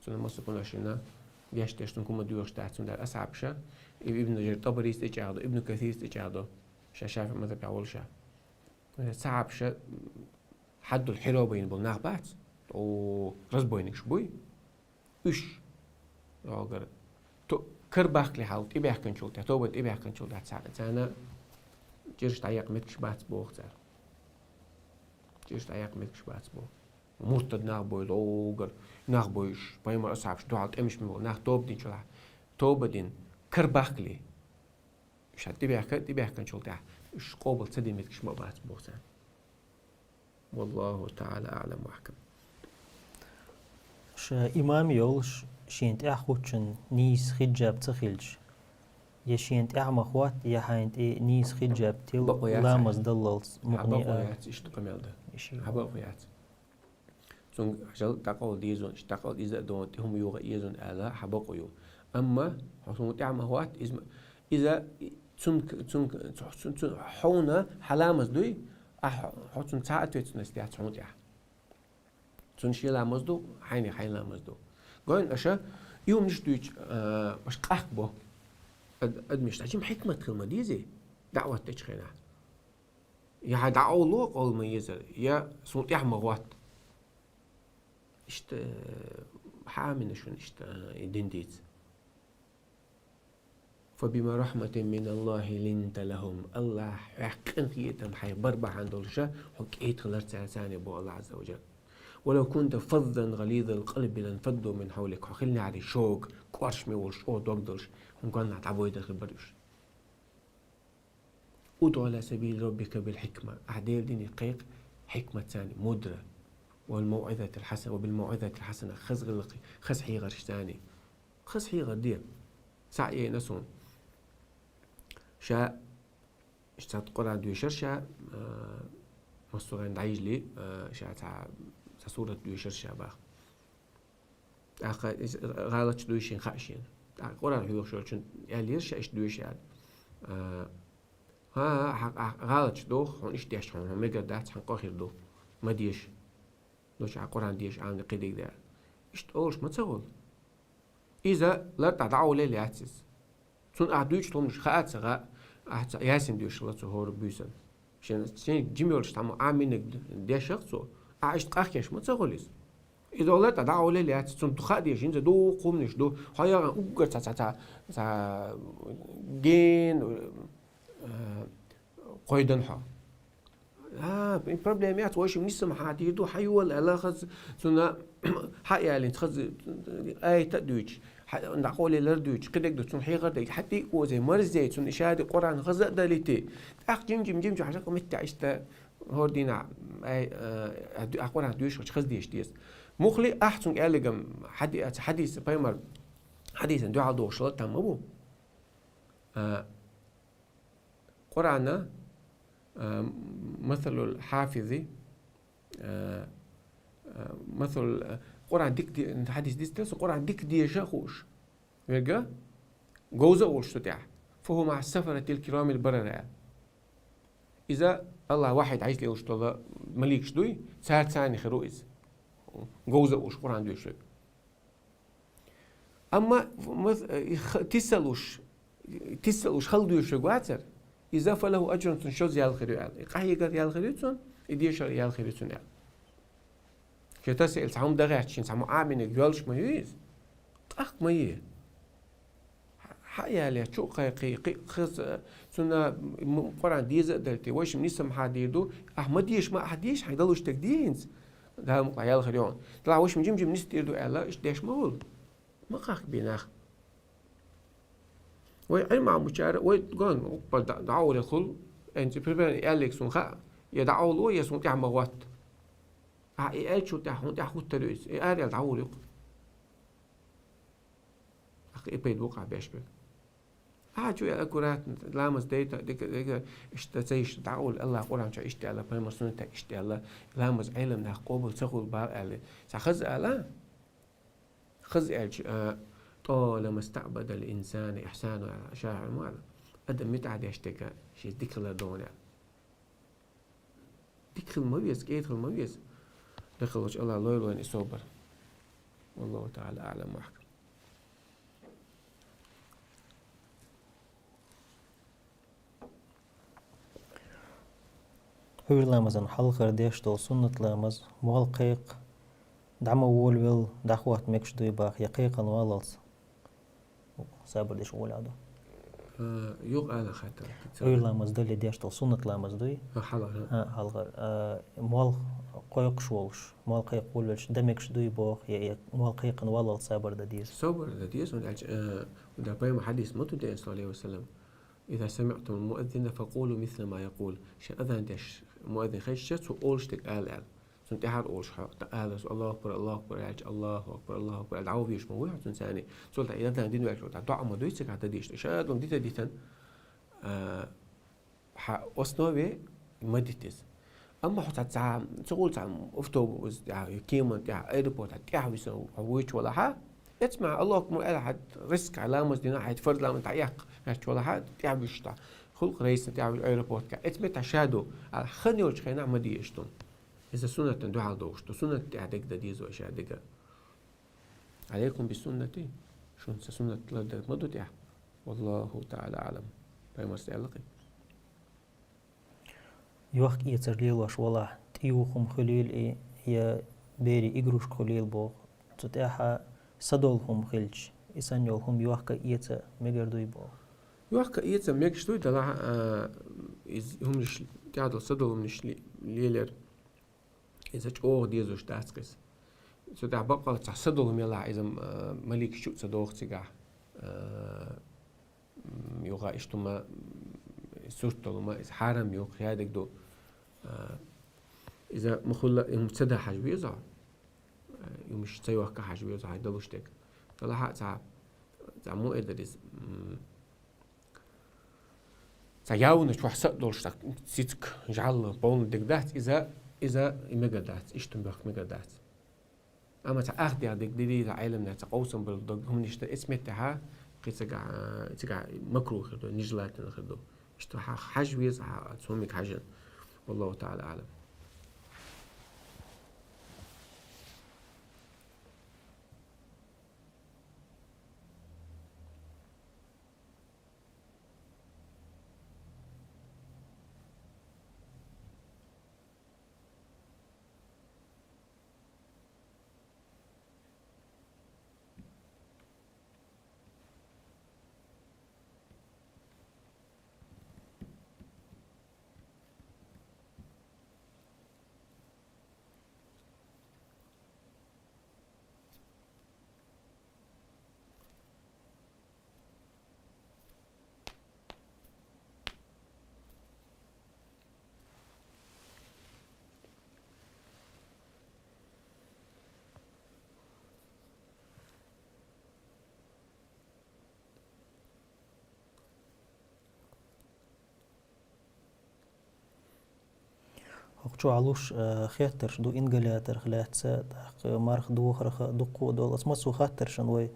цунна массо а къиношна гешт деш, цунна хӀума доьхуш дац, цундела асхьабаша, и Ибн Жарир ТӀабарис тӀечӀагӀдо, Ибн Касирс тӀечӀагӀдо, ша ШафиӀий мазхабехь волуша. Асхьабаша хьаддул хьиро байна болу нах бац, о, разбойникаш буй. Уьш, йогара, то-, карабахкале хьал тӀебаьхкинчул тӀе-, тоба тӀебаьхкинчул тӀаьхьа цхьа-, царна чӀираш дӀаекъа меттигаш бац боху цара. ЧӀираш дӀаекъа меттигаш бац боху. Муртад нах буй, логар нах буй уьш, пайхамар асхьабаш дуьхьал тӀемаш ма бу, нах тоба динчул тӀаьхьа, тоба дина, карабахкале. Ша тӀебаьхка-, тӀебаьхкинчул тӀаьхьа уьш къобал ца дина меттигаш ма бац боху царна. والله تعالى أعلم وأحكم. Ша имам йолуш, шен тӀаьхьахӀуттучун нийса хиджаб ца хилча, я шена тӀаьхьа ма хӀотта, я хьайна тӀе нийса хиджаб тилла, бакъо яц ламаз даллалц, хьан мукъане бакъо а яц, иштта къамел дан. Иштта. Хьан бакъо яц. Цунга жал дӀакъовла дезаш, иштта дӀакъовла иза а дона, тӀе хӀума йогӀа езаш аьлла, хьан бакъо ю. Амма хьо цунна тӀаьхьа ма хӀотта, иза ма-, иза цун, цун, цун, цун, хьуна хьан ламаз дуй, ахь хьо цунна цхьа ответственность яц хьуна тӀехь. Цунна шен ламаз ду, хьайна хьайн ламаз ду. Гойн аша, и хӀуманаш дуьйцу, а, аша къахка бо. Ад-, адамаш, цхьа жима хьикмат хила ма дезий, даӀват дечу хенахь. Я хьан дӀакъовлало къовла ма езара, я суна тӀаьхьа ма хӀотта. Иштта, хьан Ӏамийна шуна иштта, и дин дийца. فبما رحمة من الله لنت لهم. Аллахь хьох къинхетам хьайн бар бахьана долуша, хьо кӀеда хилар царна, царна боху Аллахь Ӏазза ва Джалла. ولو كنت فظا غليظ القلب لانفضوا من حولك. Хьо хилахьара шога, кӀоршаме волуш, чӀогӀа дог долуш, хьуна гонахь дӀабойдар хир бара уьш. ادع إلى سبيل ربك بالحكمة. Ахь Делан дине кхайкха хьикматца, мудра. والموعظة الحسنة، وبالموعظة الحسنة. Хаза гӀиллакх-, хаза хьехаршца. Хаза хьехар де. Схьа а йина суна. Ша, иштта Къуръан доьшура ша, а, массо а гӀан дӀайижале, а, ша цхьа, цхьа сурат доьшура ша баха. ТӀаккха иза гӀалаташ дуй шена хаьа шена. ТӀаккха Къуръан хьоьхуш йолчунна аьллера ша иштта доьшу аьлла. А, хӀан, хӀан, хьан, хьан гӀалаташ доху, хьуна иштта деш хьуна, хьуна мегар дац, хьан къа хир ду. Ма деша. Лучу хьан Къуръан деша, Ӏамийна кхидерг де. Иштта олуш ма ца хуьлу. Иза лартӀехь дӀакъовлаелла яц иза. Цунна ахь дуьйцучу хӀуманаш хаа а ца хаьа, ахь цхьа Ясин доьшуш хилла цо хӀора буьйсанна. Шен, шен жима йолуш цхьаммо Ӏамийнарг дешахь цо, ахь иштта къахкеш ма ца хуьлу иза. Из ола тӀа дӀаӀоле лаьца, цунна хаа дезаш, хӀинца дукха хӀуманаш ду. Хьо яхана уггар цхьа, цхьа, цхьа, цхьа ген, э, кхойдан хьо. А, и проблема яц, вайшим нисам хьа дийр ду, хьайола аьлла хаза, цунна хьаяьллинца хаза, аята а дуьйцуш, хьа-, дӀакъовле лар дуьйцуш, кхидерг ду цунна хьехар дайта, хьатӀа а озай, марзай, цунна ишади Къуръан хаза а далийте. ТӀаккха жим-жим, жим-жим хьажа къамеття иштта хӀордийна, ай, а, а, ду-, а Къуръан дуьйцуш хилча хаза деш деза. Мухли ахь цунга аьллигам хьади-, хьадис, пайхамар хьадисан дуьхьал дохуш хила там ма бу. А, Къуръана, а, масалул хьафизи, а, а, масалул, а, Къуръан дика де-, хьадис дистел, со Къуръан дика деша хууш. Верга говза а волуш цу тӀехь. Фаху ма сафаратил кирамил барара. Иза Аллах вахьид хьайс лелуш долу маликаш дуй, цара царна хир ву иза. Говза а волуш Къуръан доьшург. Амма мас-, э, х-, тиссалуш, тиссалуш хала дуьйшург вацара, иза фалаху аджрун, цунна шозза ял хир ю аьлла. И къахьегар ял хир ю цунна, и дешар ял хир ю цунна аьлла. Шен таса ил цхьа хӀума дагӀаьччина, цхьа муӀаминиг йоьллуш ма ю иза. ТӀаккха ма е. Хьа-, хьа яле, чу кхайкхий, кхи-, хаза, цунна м-, Къуръан деза а дала те, вайшим нисам хьа дийр ду, ахь ма деша, ма ахь деша, хьайн далуш таг дийхинца. Дала мукъа ял хир йогӀун. Дала вайшим жим-жим нисдийр ду аьлла, иштта деш ма вула. Ма къахка бе нах. Вай Ӏилма бучара, вай гон, уккъа да-, дӀаолехула, энци приберан и аьллиг сун хаьа, я дӀаоло, я сун тӀехь ма гӀотта. Ахьа и аьллачул тӀехь, хьуна тӀехь хӀуттар ю иза, и ара аьлла дӀаолу юкъа. Ахьа и пайда бу-кх ахьа беш берг. Ахьа чу я аккуратно, ламаз дайта, дика, дика, иштта ца йиш, дӀаолу, Аллах Къуръан чу иштта аьлла, пайхамар суннатехь иштта аьлла, ламаз Ӏелам нах къобал ца хуьлу бала аьлла. Ца хаза ала? Хаза аьлча, а, «طالما استعبد الإنسان إحسانه», аьлла, шаьхьа ма аьлла. Адам муьтӀахь деш дерг шен дика хилар ду аьлла. Дика хила ма веза, кӀеда хила ма веза. Дика хилча Аллах лойла вайна и собар. والله تعالى أعلم وأحكم. Ӏуьйра ламазан хьалхара деш долу суннат ламаз, молла кхайкха, дӀа ма волавелла, дӀахӀотта мегаш дуй боху, я кхайкхина валлалц сабар деш волавелла ду? Э, юха ала хаттар. Ӏуьйра ламаз дале деш долу суннат ламаз дуй? А, хьалхара. А, хьалхара. Э, молла кхойкхуш волуш, молла кхайкха волавелча, дан мегаш дуй боху, я, я молла кхайкхина валлалц сабар дан деза? Собар дан деза, хӀунда аьлча, э, хӀунда пайхамар хьадис ма ду ден, саллаллаху алейхи ва саллям. «إذا سمعتم المؤذن فقولوا مثل ما يقول». Шен азан деш муэззин хезча, цо олуш дерг ала аьлла. Цунна тӀаьхьара олуш хьо, тӀаккха ала, «الله أكبر، الله أكبر» аьлча, «الله أكبر، الله أكبر» аьлла, дӀавоьдуш ма вуй хьо цунна царний. Цул тӀаьхьа и азан дина ваьлча, тӀаккха доӀа ма дуй цигахь дан дийш, иша ду дита дитан, а, хьан основе ма дита иза. Амма хьо цхьа, цхьа, ца гӀур цхьа автобус тӀехь, я кеман тӀехь, аэропорт тӀехь висан хьо вуьйчу валахьа, эцмехь Аллаху акбар аьлла, хьан риск хьан ламаз дина, хьан фарз ламаз дӀаэккха гӀерташ валахьа, тӀехь вуьйш тӀа. Хулкъ рейсна тӀехь вуьйш аэропорт тӀехь. Эцмехь тӀа ша ду, аьлла, хан йолчу хенахь ма дезаш ду. Иза суннатан дуьхьал догӀуш ду. Суннат тӀехь дегда деза вай ша дега. Алейкум би суннати. Шун сан суннат лардар ма ду тӀехь. Валлаху та'ала а'лам. Пайхамарс аьлла кхин. Йохка-эцар лелош валахь, тӀеюху хӀума хуьлийла и, я берийн игрушка хуьлийла боху. Цу тӀехь садолу хӀума хилча, и санна йолу хӀума йохка а, эца а мегар дуй боху. Йохка а, эца а мегаш дуй, делахь а, иза хӀуманаш, тӀаьхьа долу садолу хӀуманаш ле-, лелар. Иза чӀогӀа дезаш дац-кх иза. Цу тӀехь баккъалла цхьа садолу хӀума елахь, иза, а, маликаш чу а ца доху цигахь. А, м, юха иштта хӀума, м, сурт долу хӀума, иза хьарам ю-кх, хадерг ду. А, иза ма хуьлла, и хӀума ца дан хьажа веза хьо. А, и хӀумаш ца йохка хьажа веза хьо, хьайн далуш дерг. Делахь а цхьа, цхьа муэдар иза, м, цхьа явна чохь са а долуш, цхьа цициг, жӀаьла, полна дерг дац, иза, иза и мегар дац, иштта хӀума бохка мегар дац. Амма цхьа ах дегӀ дерг дийр ду, Ӏеламнаха цхьа къовсам болу дог хӀуманаш дан, эцу меттехь кхин цигахь, цигахь макрух хир ду, нежелательно хир ду. Иштта хьа-, хьажа веза хьо, цу хӀуманиг хьажа. Валлаху та'ала а'лам. Чохь луш, э, хеттарш ду ингаляторах лаьцна, тӀаккха марха дохарах дуккха а долу. Аса массо а хаттаршна вай,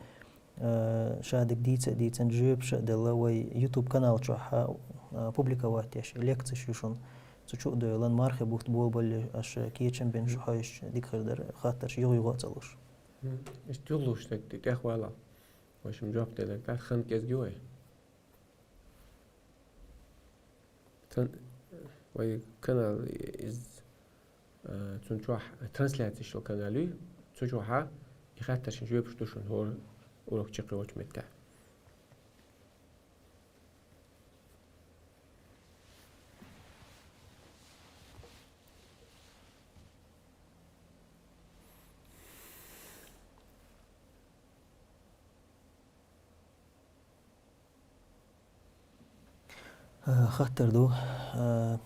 э, шадерг дийца а дийцина, жоьпаш а делла, вай YouTube канал чохь, э, публиковать деш, лекцеш ю шуна. Цу чу а девлла, мархи бутт болабале аша кечам бина шу хьаьжча, дика хир дара, хаттарш юха-юха а ца луш. Мгм. Иштта юха луш дерг тӀехвала. В общем, жоп делар, тӀаккха хан кӀезиг ю вай. Тан-, вай канал из, а, цун чохь трансляцеш йолу канал ю, цу чохь и хаттаршна жоьпаш ду шуна хӀора урок чекхйолчу меттехь. Э, хаттар ду, э,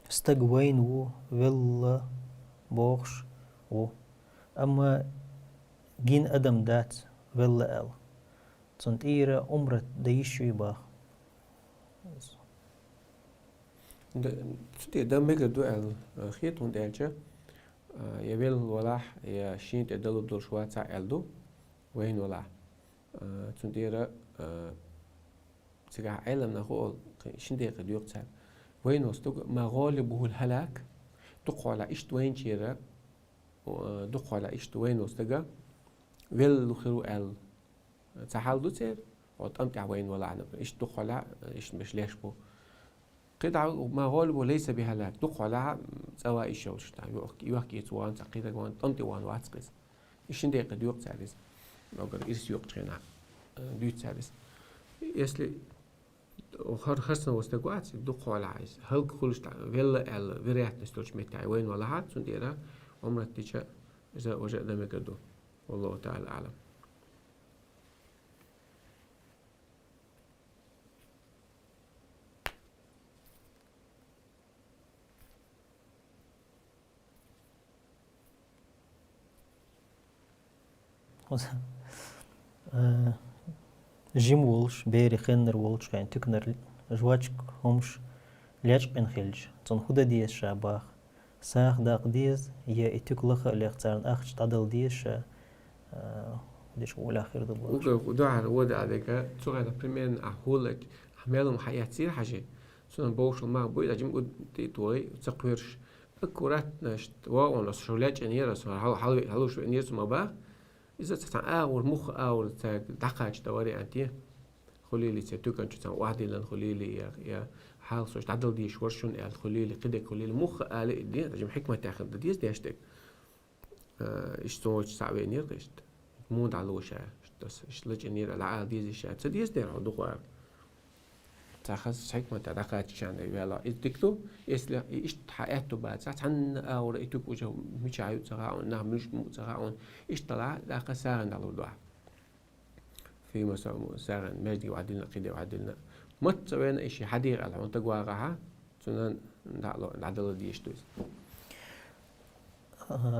стаг вайна ву, велла бохуш ву. Амма гина адам дац велла аьлла. Цунна тӀера Ӏумрат дан йиш юй баха. Д-, цу тӀе дан мегар ду аьлла, э, хета, хӀунда аьлча, э, я велла валахь, я шен тӀе далур долуш вацахь аьлла ду, вайна валахь. Э, цунна тӀера, э, цигахь Ӏеламнаха олу, кхин шин декъе доькъу цара. Вайна волу стаг, ма гӀолибухул хӀалак, дукхахьолахь иштта вайначеран, э, дукхахьолахь иштта вайна волу стага велла хир ву аьлла. Ца хьал ду церан, хьо тӀам тӀехь вайна валахь, например, иштта дукхахьолахь, иштта берш леш бу. КхидӀа ма гӀолибуху лайса бихӀалак, дукхахьолахь, цӀа ван йиш йолуш, тӀаккха йохк-, йохкийца ван, цхьа кхидӀа ван, тӀам тӀе ван вац-кх иза. И шин декъе доькъу цара иза. Огар ирс йоккхучу хенахь, э, дуьйцу цара иза. Если хӀара, хӀара санна волу стаг вац, дукхахьолахь иза, хӀаллакьхуьлуш, тӀаккха велла аьлла, вероятность йолчу меттехь вайна валахь, цунна тӀера Ӏумрат дича, иза важа а дан мегар ду. Валлаху таӀала аӀлам. Э, жима волуш, берийн хеннара волчу хенахь туьканара жвачка хӀумаш лечкъина хилча, цунна хӀун дан деза ша баха? СагӀа даккха деза, я и туька лаха а леха царна ахча дӀадала деза ша, а, хӀун деш ву уллехь хир ду бохуш. Уггар дуьхьал вада а дерг, цу хенахь примерно ахь хӀуллакь, ахь мел хӀума хьаэццийра хьажи. Цунах бовшал ма буй, а жима гуд тӀе а тохий, ца кхоьруш. Аккуратно, иштта, вогӀун аса шу лечкъинера, аса хьал-, хьал-, хьалуш веанера цу ма баха. Иза ца цхьана агӀор, муха агӀор ца дӀакхача дан вариант е. Хуьлийла церан туькан чу цхьана охьадиллина хуьлийла, я, я хьалха со дӀадала дезаш вара шуна аьлла хуьлийла, кхидерг хуьлийла, муха ала а де, жима хьикматехь хила дан деза деш дерг. Э, иштта цо вачу схьа а веанера иштта. Муха дӀалуш а, иштта аса, иштта лачкъинера, дӀаала деза иштта, ца деза дера хьо дукха ара. Ца хаза хьикматехь дӀакхачча ша ваьлла. Иза дика ду, если и иштта хьан аьтту бацахь, цхьанна агӀора и туька уже мичахь ю ца хаьа, нах муьлш ду ца хаьа, иштта лахь, дӀакха сагӀина дӀалур ду ахь. Фи масал, сагӀина, маьждиге вӀадиллина, кхидерг вӀадиллина. Маца вена и ши хьадийра аьлла, хьуна таг вагӀахьа, цунна дӀало-, дӀадала дезаш ду иза.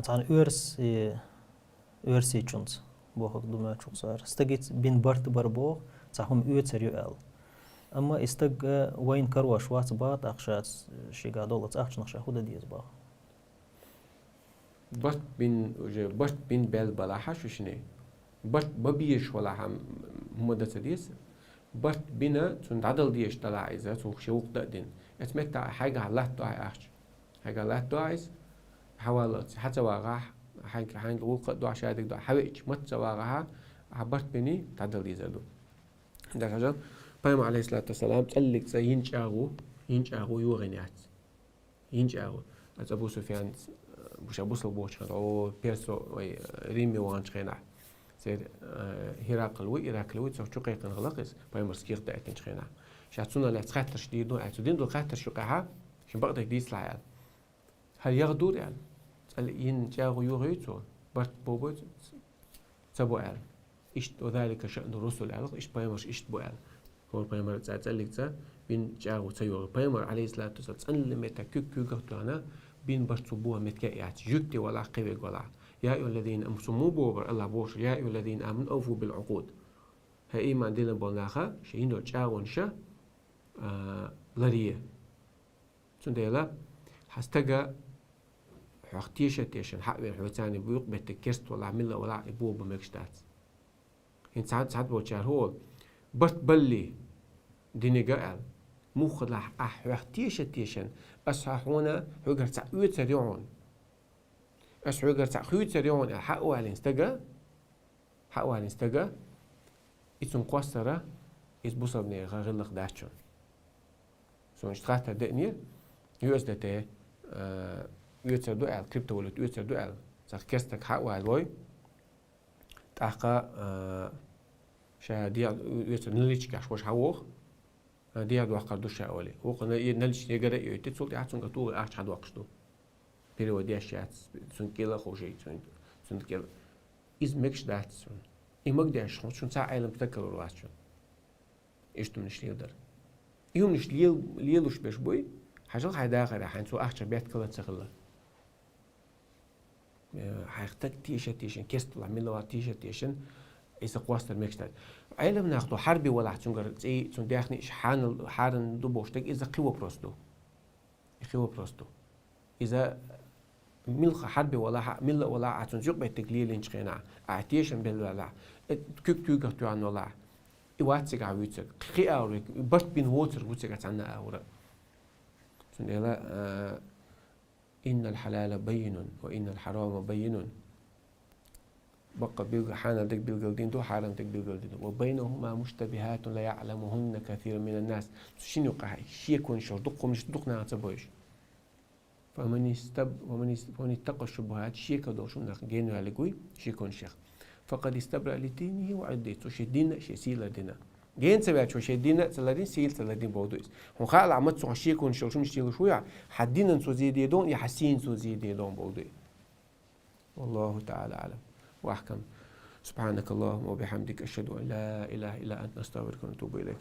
Цхьана оьрси, оьрсичунца бохург ду моьттуш цара. Стагица бина барт бар боху, цхьа хӀума оьцур ю аьлла. Амма и стаг вайна карош вац баха, тӀаккха ша шегахь долу ахчанах ша хӀун дан деза баха? Барт бина, уже барт бина бел балахьа шу шине. Барт бан безаш валахьа хӀума дан ца деза. Барт бина, цунна дӀадала дезаш далахь иза, цунах шен вукху дан а дина. Эцу меттахь хьайгахь латтадо ахь ахча. Хьайгахь латтадо ахь иза, хьаваллалц, хьан ца вагӀахь, хьайга, хьайга гӀуллакх а до, шадерг до, хьавеача, маца ца вагӀахьа, ахь барт бина, дӀадала дезар ду. Дера хьажал, Пайхамар, алейхиссалату вассалам, цӀаллиг цӀа йина чӀагӀо, йина чӀагӀо йогӀийна яц. Йина чӀагӀо. Аса Абу Суфьян, э, ша бусалба бохучу хенахь, о, персо, ой, э, Риме ваханчу хенахь. Церан, э, Хиракл вуй, Иракли вуй, цо чу кхайкхина хилла-кх иза, пайхамарца кехат даийтинчу хенахь. Ша цунах лаьцна хаттарш дийр ду, аьлла, цу дина долу хаттарш юкъехьа, шен бакъдерг дийцалахь аьлла. ХӀара ягӀдур аьлла. ЦӀа йина чӀагӀо йогӀуьйту цо, барт бобуьйту, ца бо аьлла. Иштта, «Ва залика шаъну русул» аьлла, иштта пайхамарш иштта бу аьлла. ХӀора пайхамар цӀа цӀаллиг цӀа бина чӀагӀо ца йогӀу. Пайхамар, алейхиссалату вассалам, цӀанле меттиг куьг куьйгах тоьхна, бина барт цо боху меттиг а яц. Жуьгти валахь, кхевега валахь. Я айюхаллазина ам-, цо муха боху бара, Аллах бохуш, я айюхаллазина аману авфу бил укъуд. ХӀай ийман диллина болу наха, шайн йина долу чӀагӀонаш, а, ларъе. Цу Цундела хьа стага хьох теша-тешан хьа а вена, хьоцани буйкъ беттиг керст валахь, милла валахь, и бо ба мегаш дац. ХӀинца цхьа, цхьа болчар хӀу ола: «Барт балли динега», — аьлла. Муххалахь ахь хьох теша-тешан, ас хьа хьона хьоьгара цхьа оьцар ю хьона. Ас хьоьгара цхьа хуьйцар ю хьона аьлла, хьа а валин стага, хьа а валин стага, и цун кхоссара, из бусалбанега гӀиллакх дац шун. Сона иштта хаттар деанера, ю эс ди ти, э, оьцар ду аьлла, криптовалюта оьцар ду аьлла. Цхьа керстаг хьа а валой, тӀаккха, э, ша дегӀ оьцар наличкаш хьош хьавох, а, дегӀ дохкар ду ша оли. Вокхана и наличкаш эгара а йойти, цул тӀехьа цунга тугӀи ахча хьадоккхаш ду. Перевод еш яц, цун кӀела ховший, цун, цун кӀела. Из мегаш дац шун. И маг деш, хӀу шун цхьа Ӏелам стаг калур вац шун. Иштта хӀуманаш леладар. И хӀуманаш лел-, лелуш беш буй, хьажал хьай дахара, хьайн цу ахча бетт кала ца хилла. Э, хьайх таг теша-тешан, керст валахь, милла валахь теша-тешан, иза кхоссар мегаш дац. Ӏелам нах ду хьарби валахь, цунгара цӀи, цун даьхни иш хьанал-, хьаран ду бохуш дерг, иза кхи вопрос ду. И кхи вопрос ду. Иза милха хьарби валахь, милла валахь, а цун юкъ беттиг лелинчу хенахь, а тешан белла валахь, э, куьг туьйгах тоьхна валахь, и вац цигахь вуьйцург. Кхи а вуьйцург, барт бина воцург ву цигахь цхьанна а вура. Цундела, э, «Иннал хьалала баййинун, ва иннал хьарама баййинун». Баккъал билгал-, хьанал дерг билгал дина ду, хьарам дерг билгал дина ду. «Ва байнахума муштабихатун ла яъламухунна касирун минан нас». Цу шин юкъахь шеконаш йолуш дукха хӀуманаш дукха наха ца бойуш. «Фаман истаб-, фаман ис-, фаман иттакъа шубухат», шеко долуш хӀуманах генваьллиг вуй, шеконашех. «Факъад истабра ли динихи ва ирдихи». Цо шен дин а, шен сийлар дина. Ген ца ваьлча, шен дин а ца лардина, сийла ца лардина боху ду иза. ХӀун хаала, маца цхьа шеконаш йолуш хӀуманаш лелуш вуй, хьан динан цо зе де догӀу, я хьан сийна цо зе де догӀу боху ду иза. Валлаху та'ала а'лам. Ва ахкам. Субханакаллахумма ва бихамдик, ашхаду ан ла илаха илла ант, настагфирука ва натубу илайк.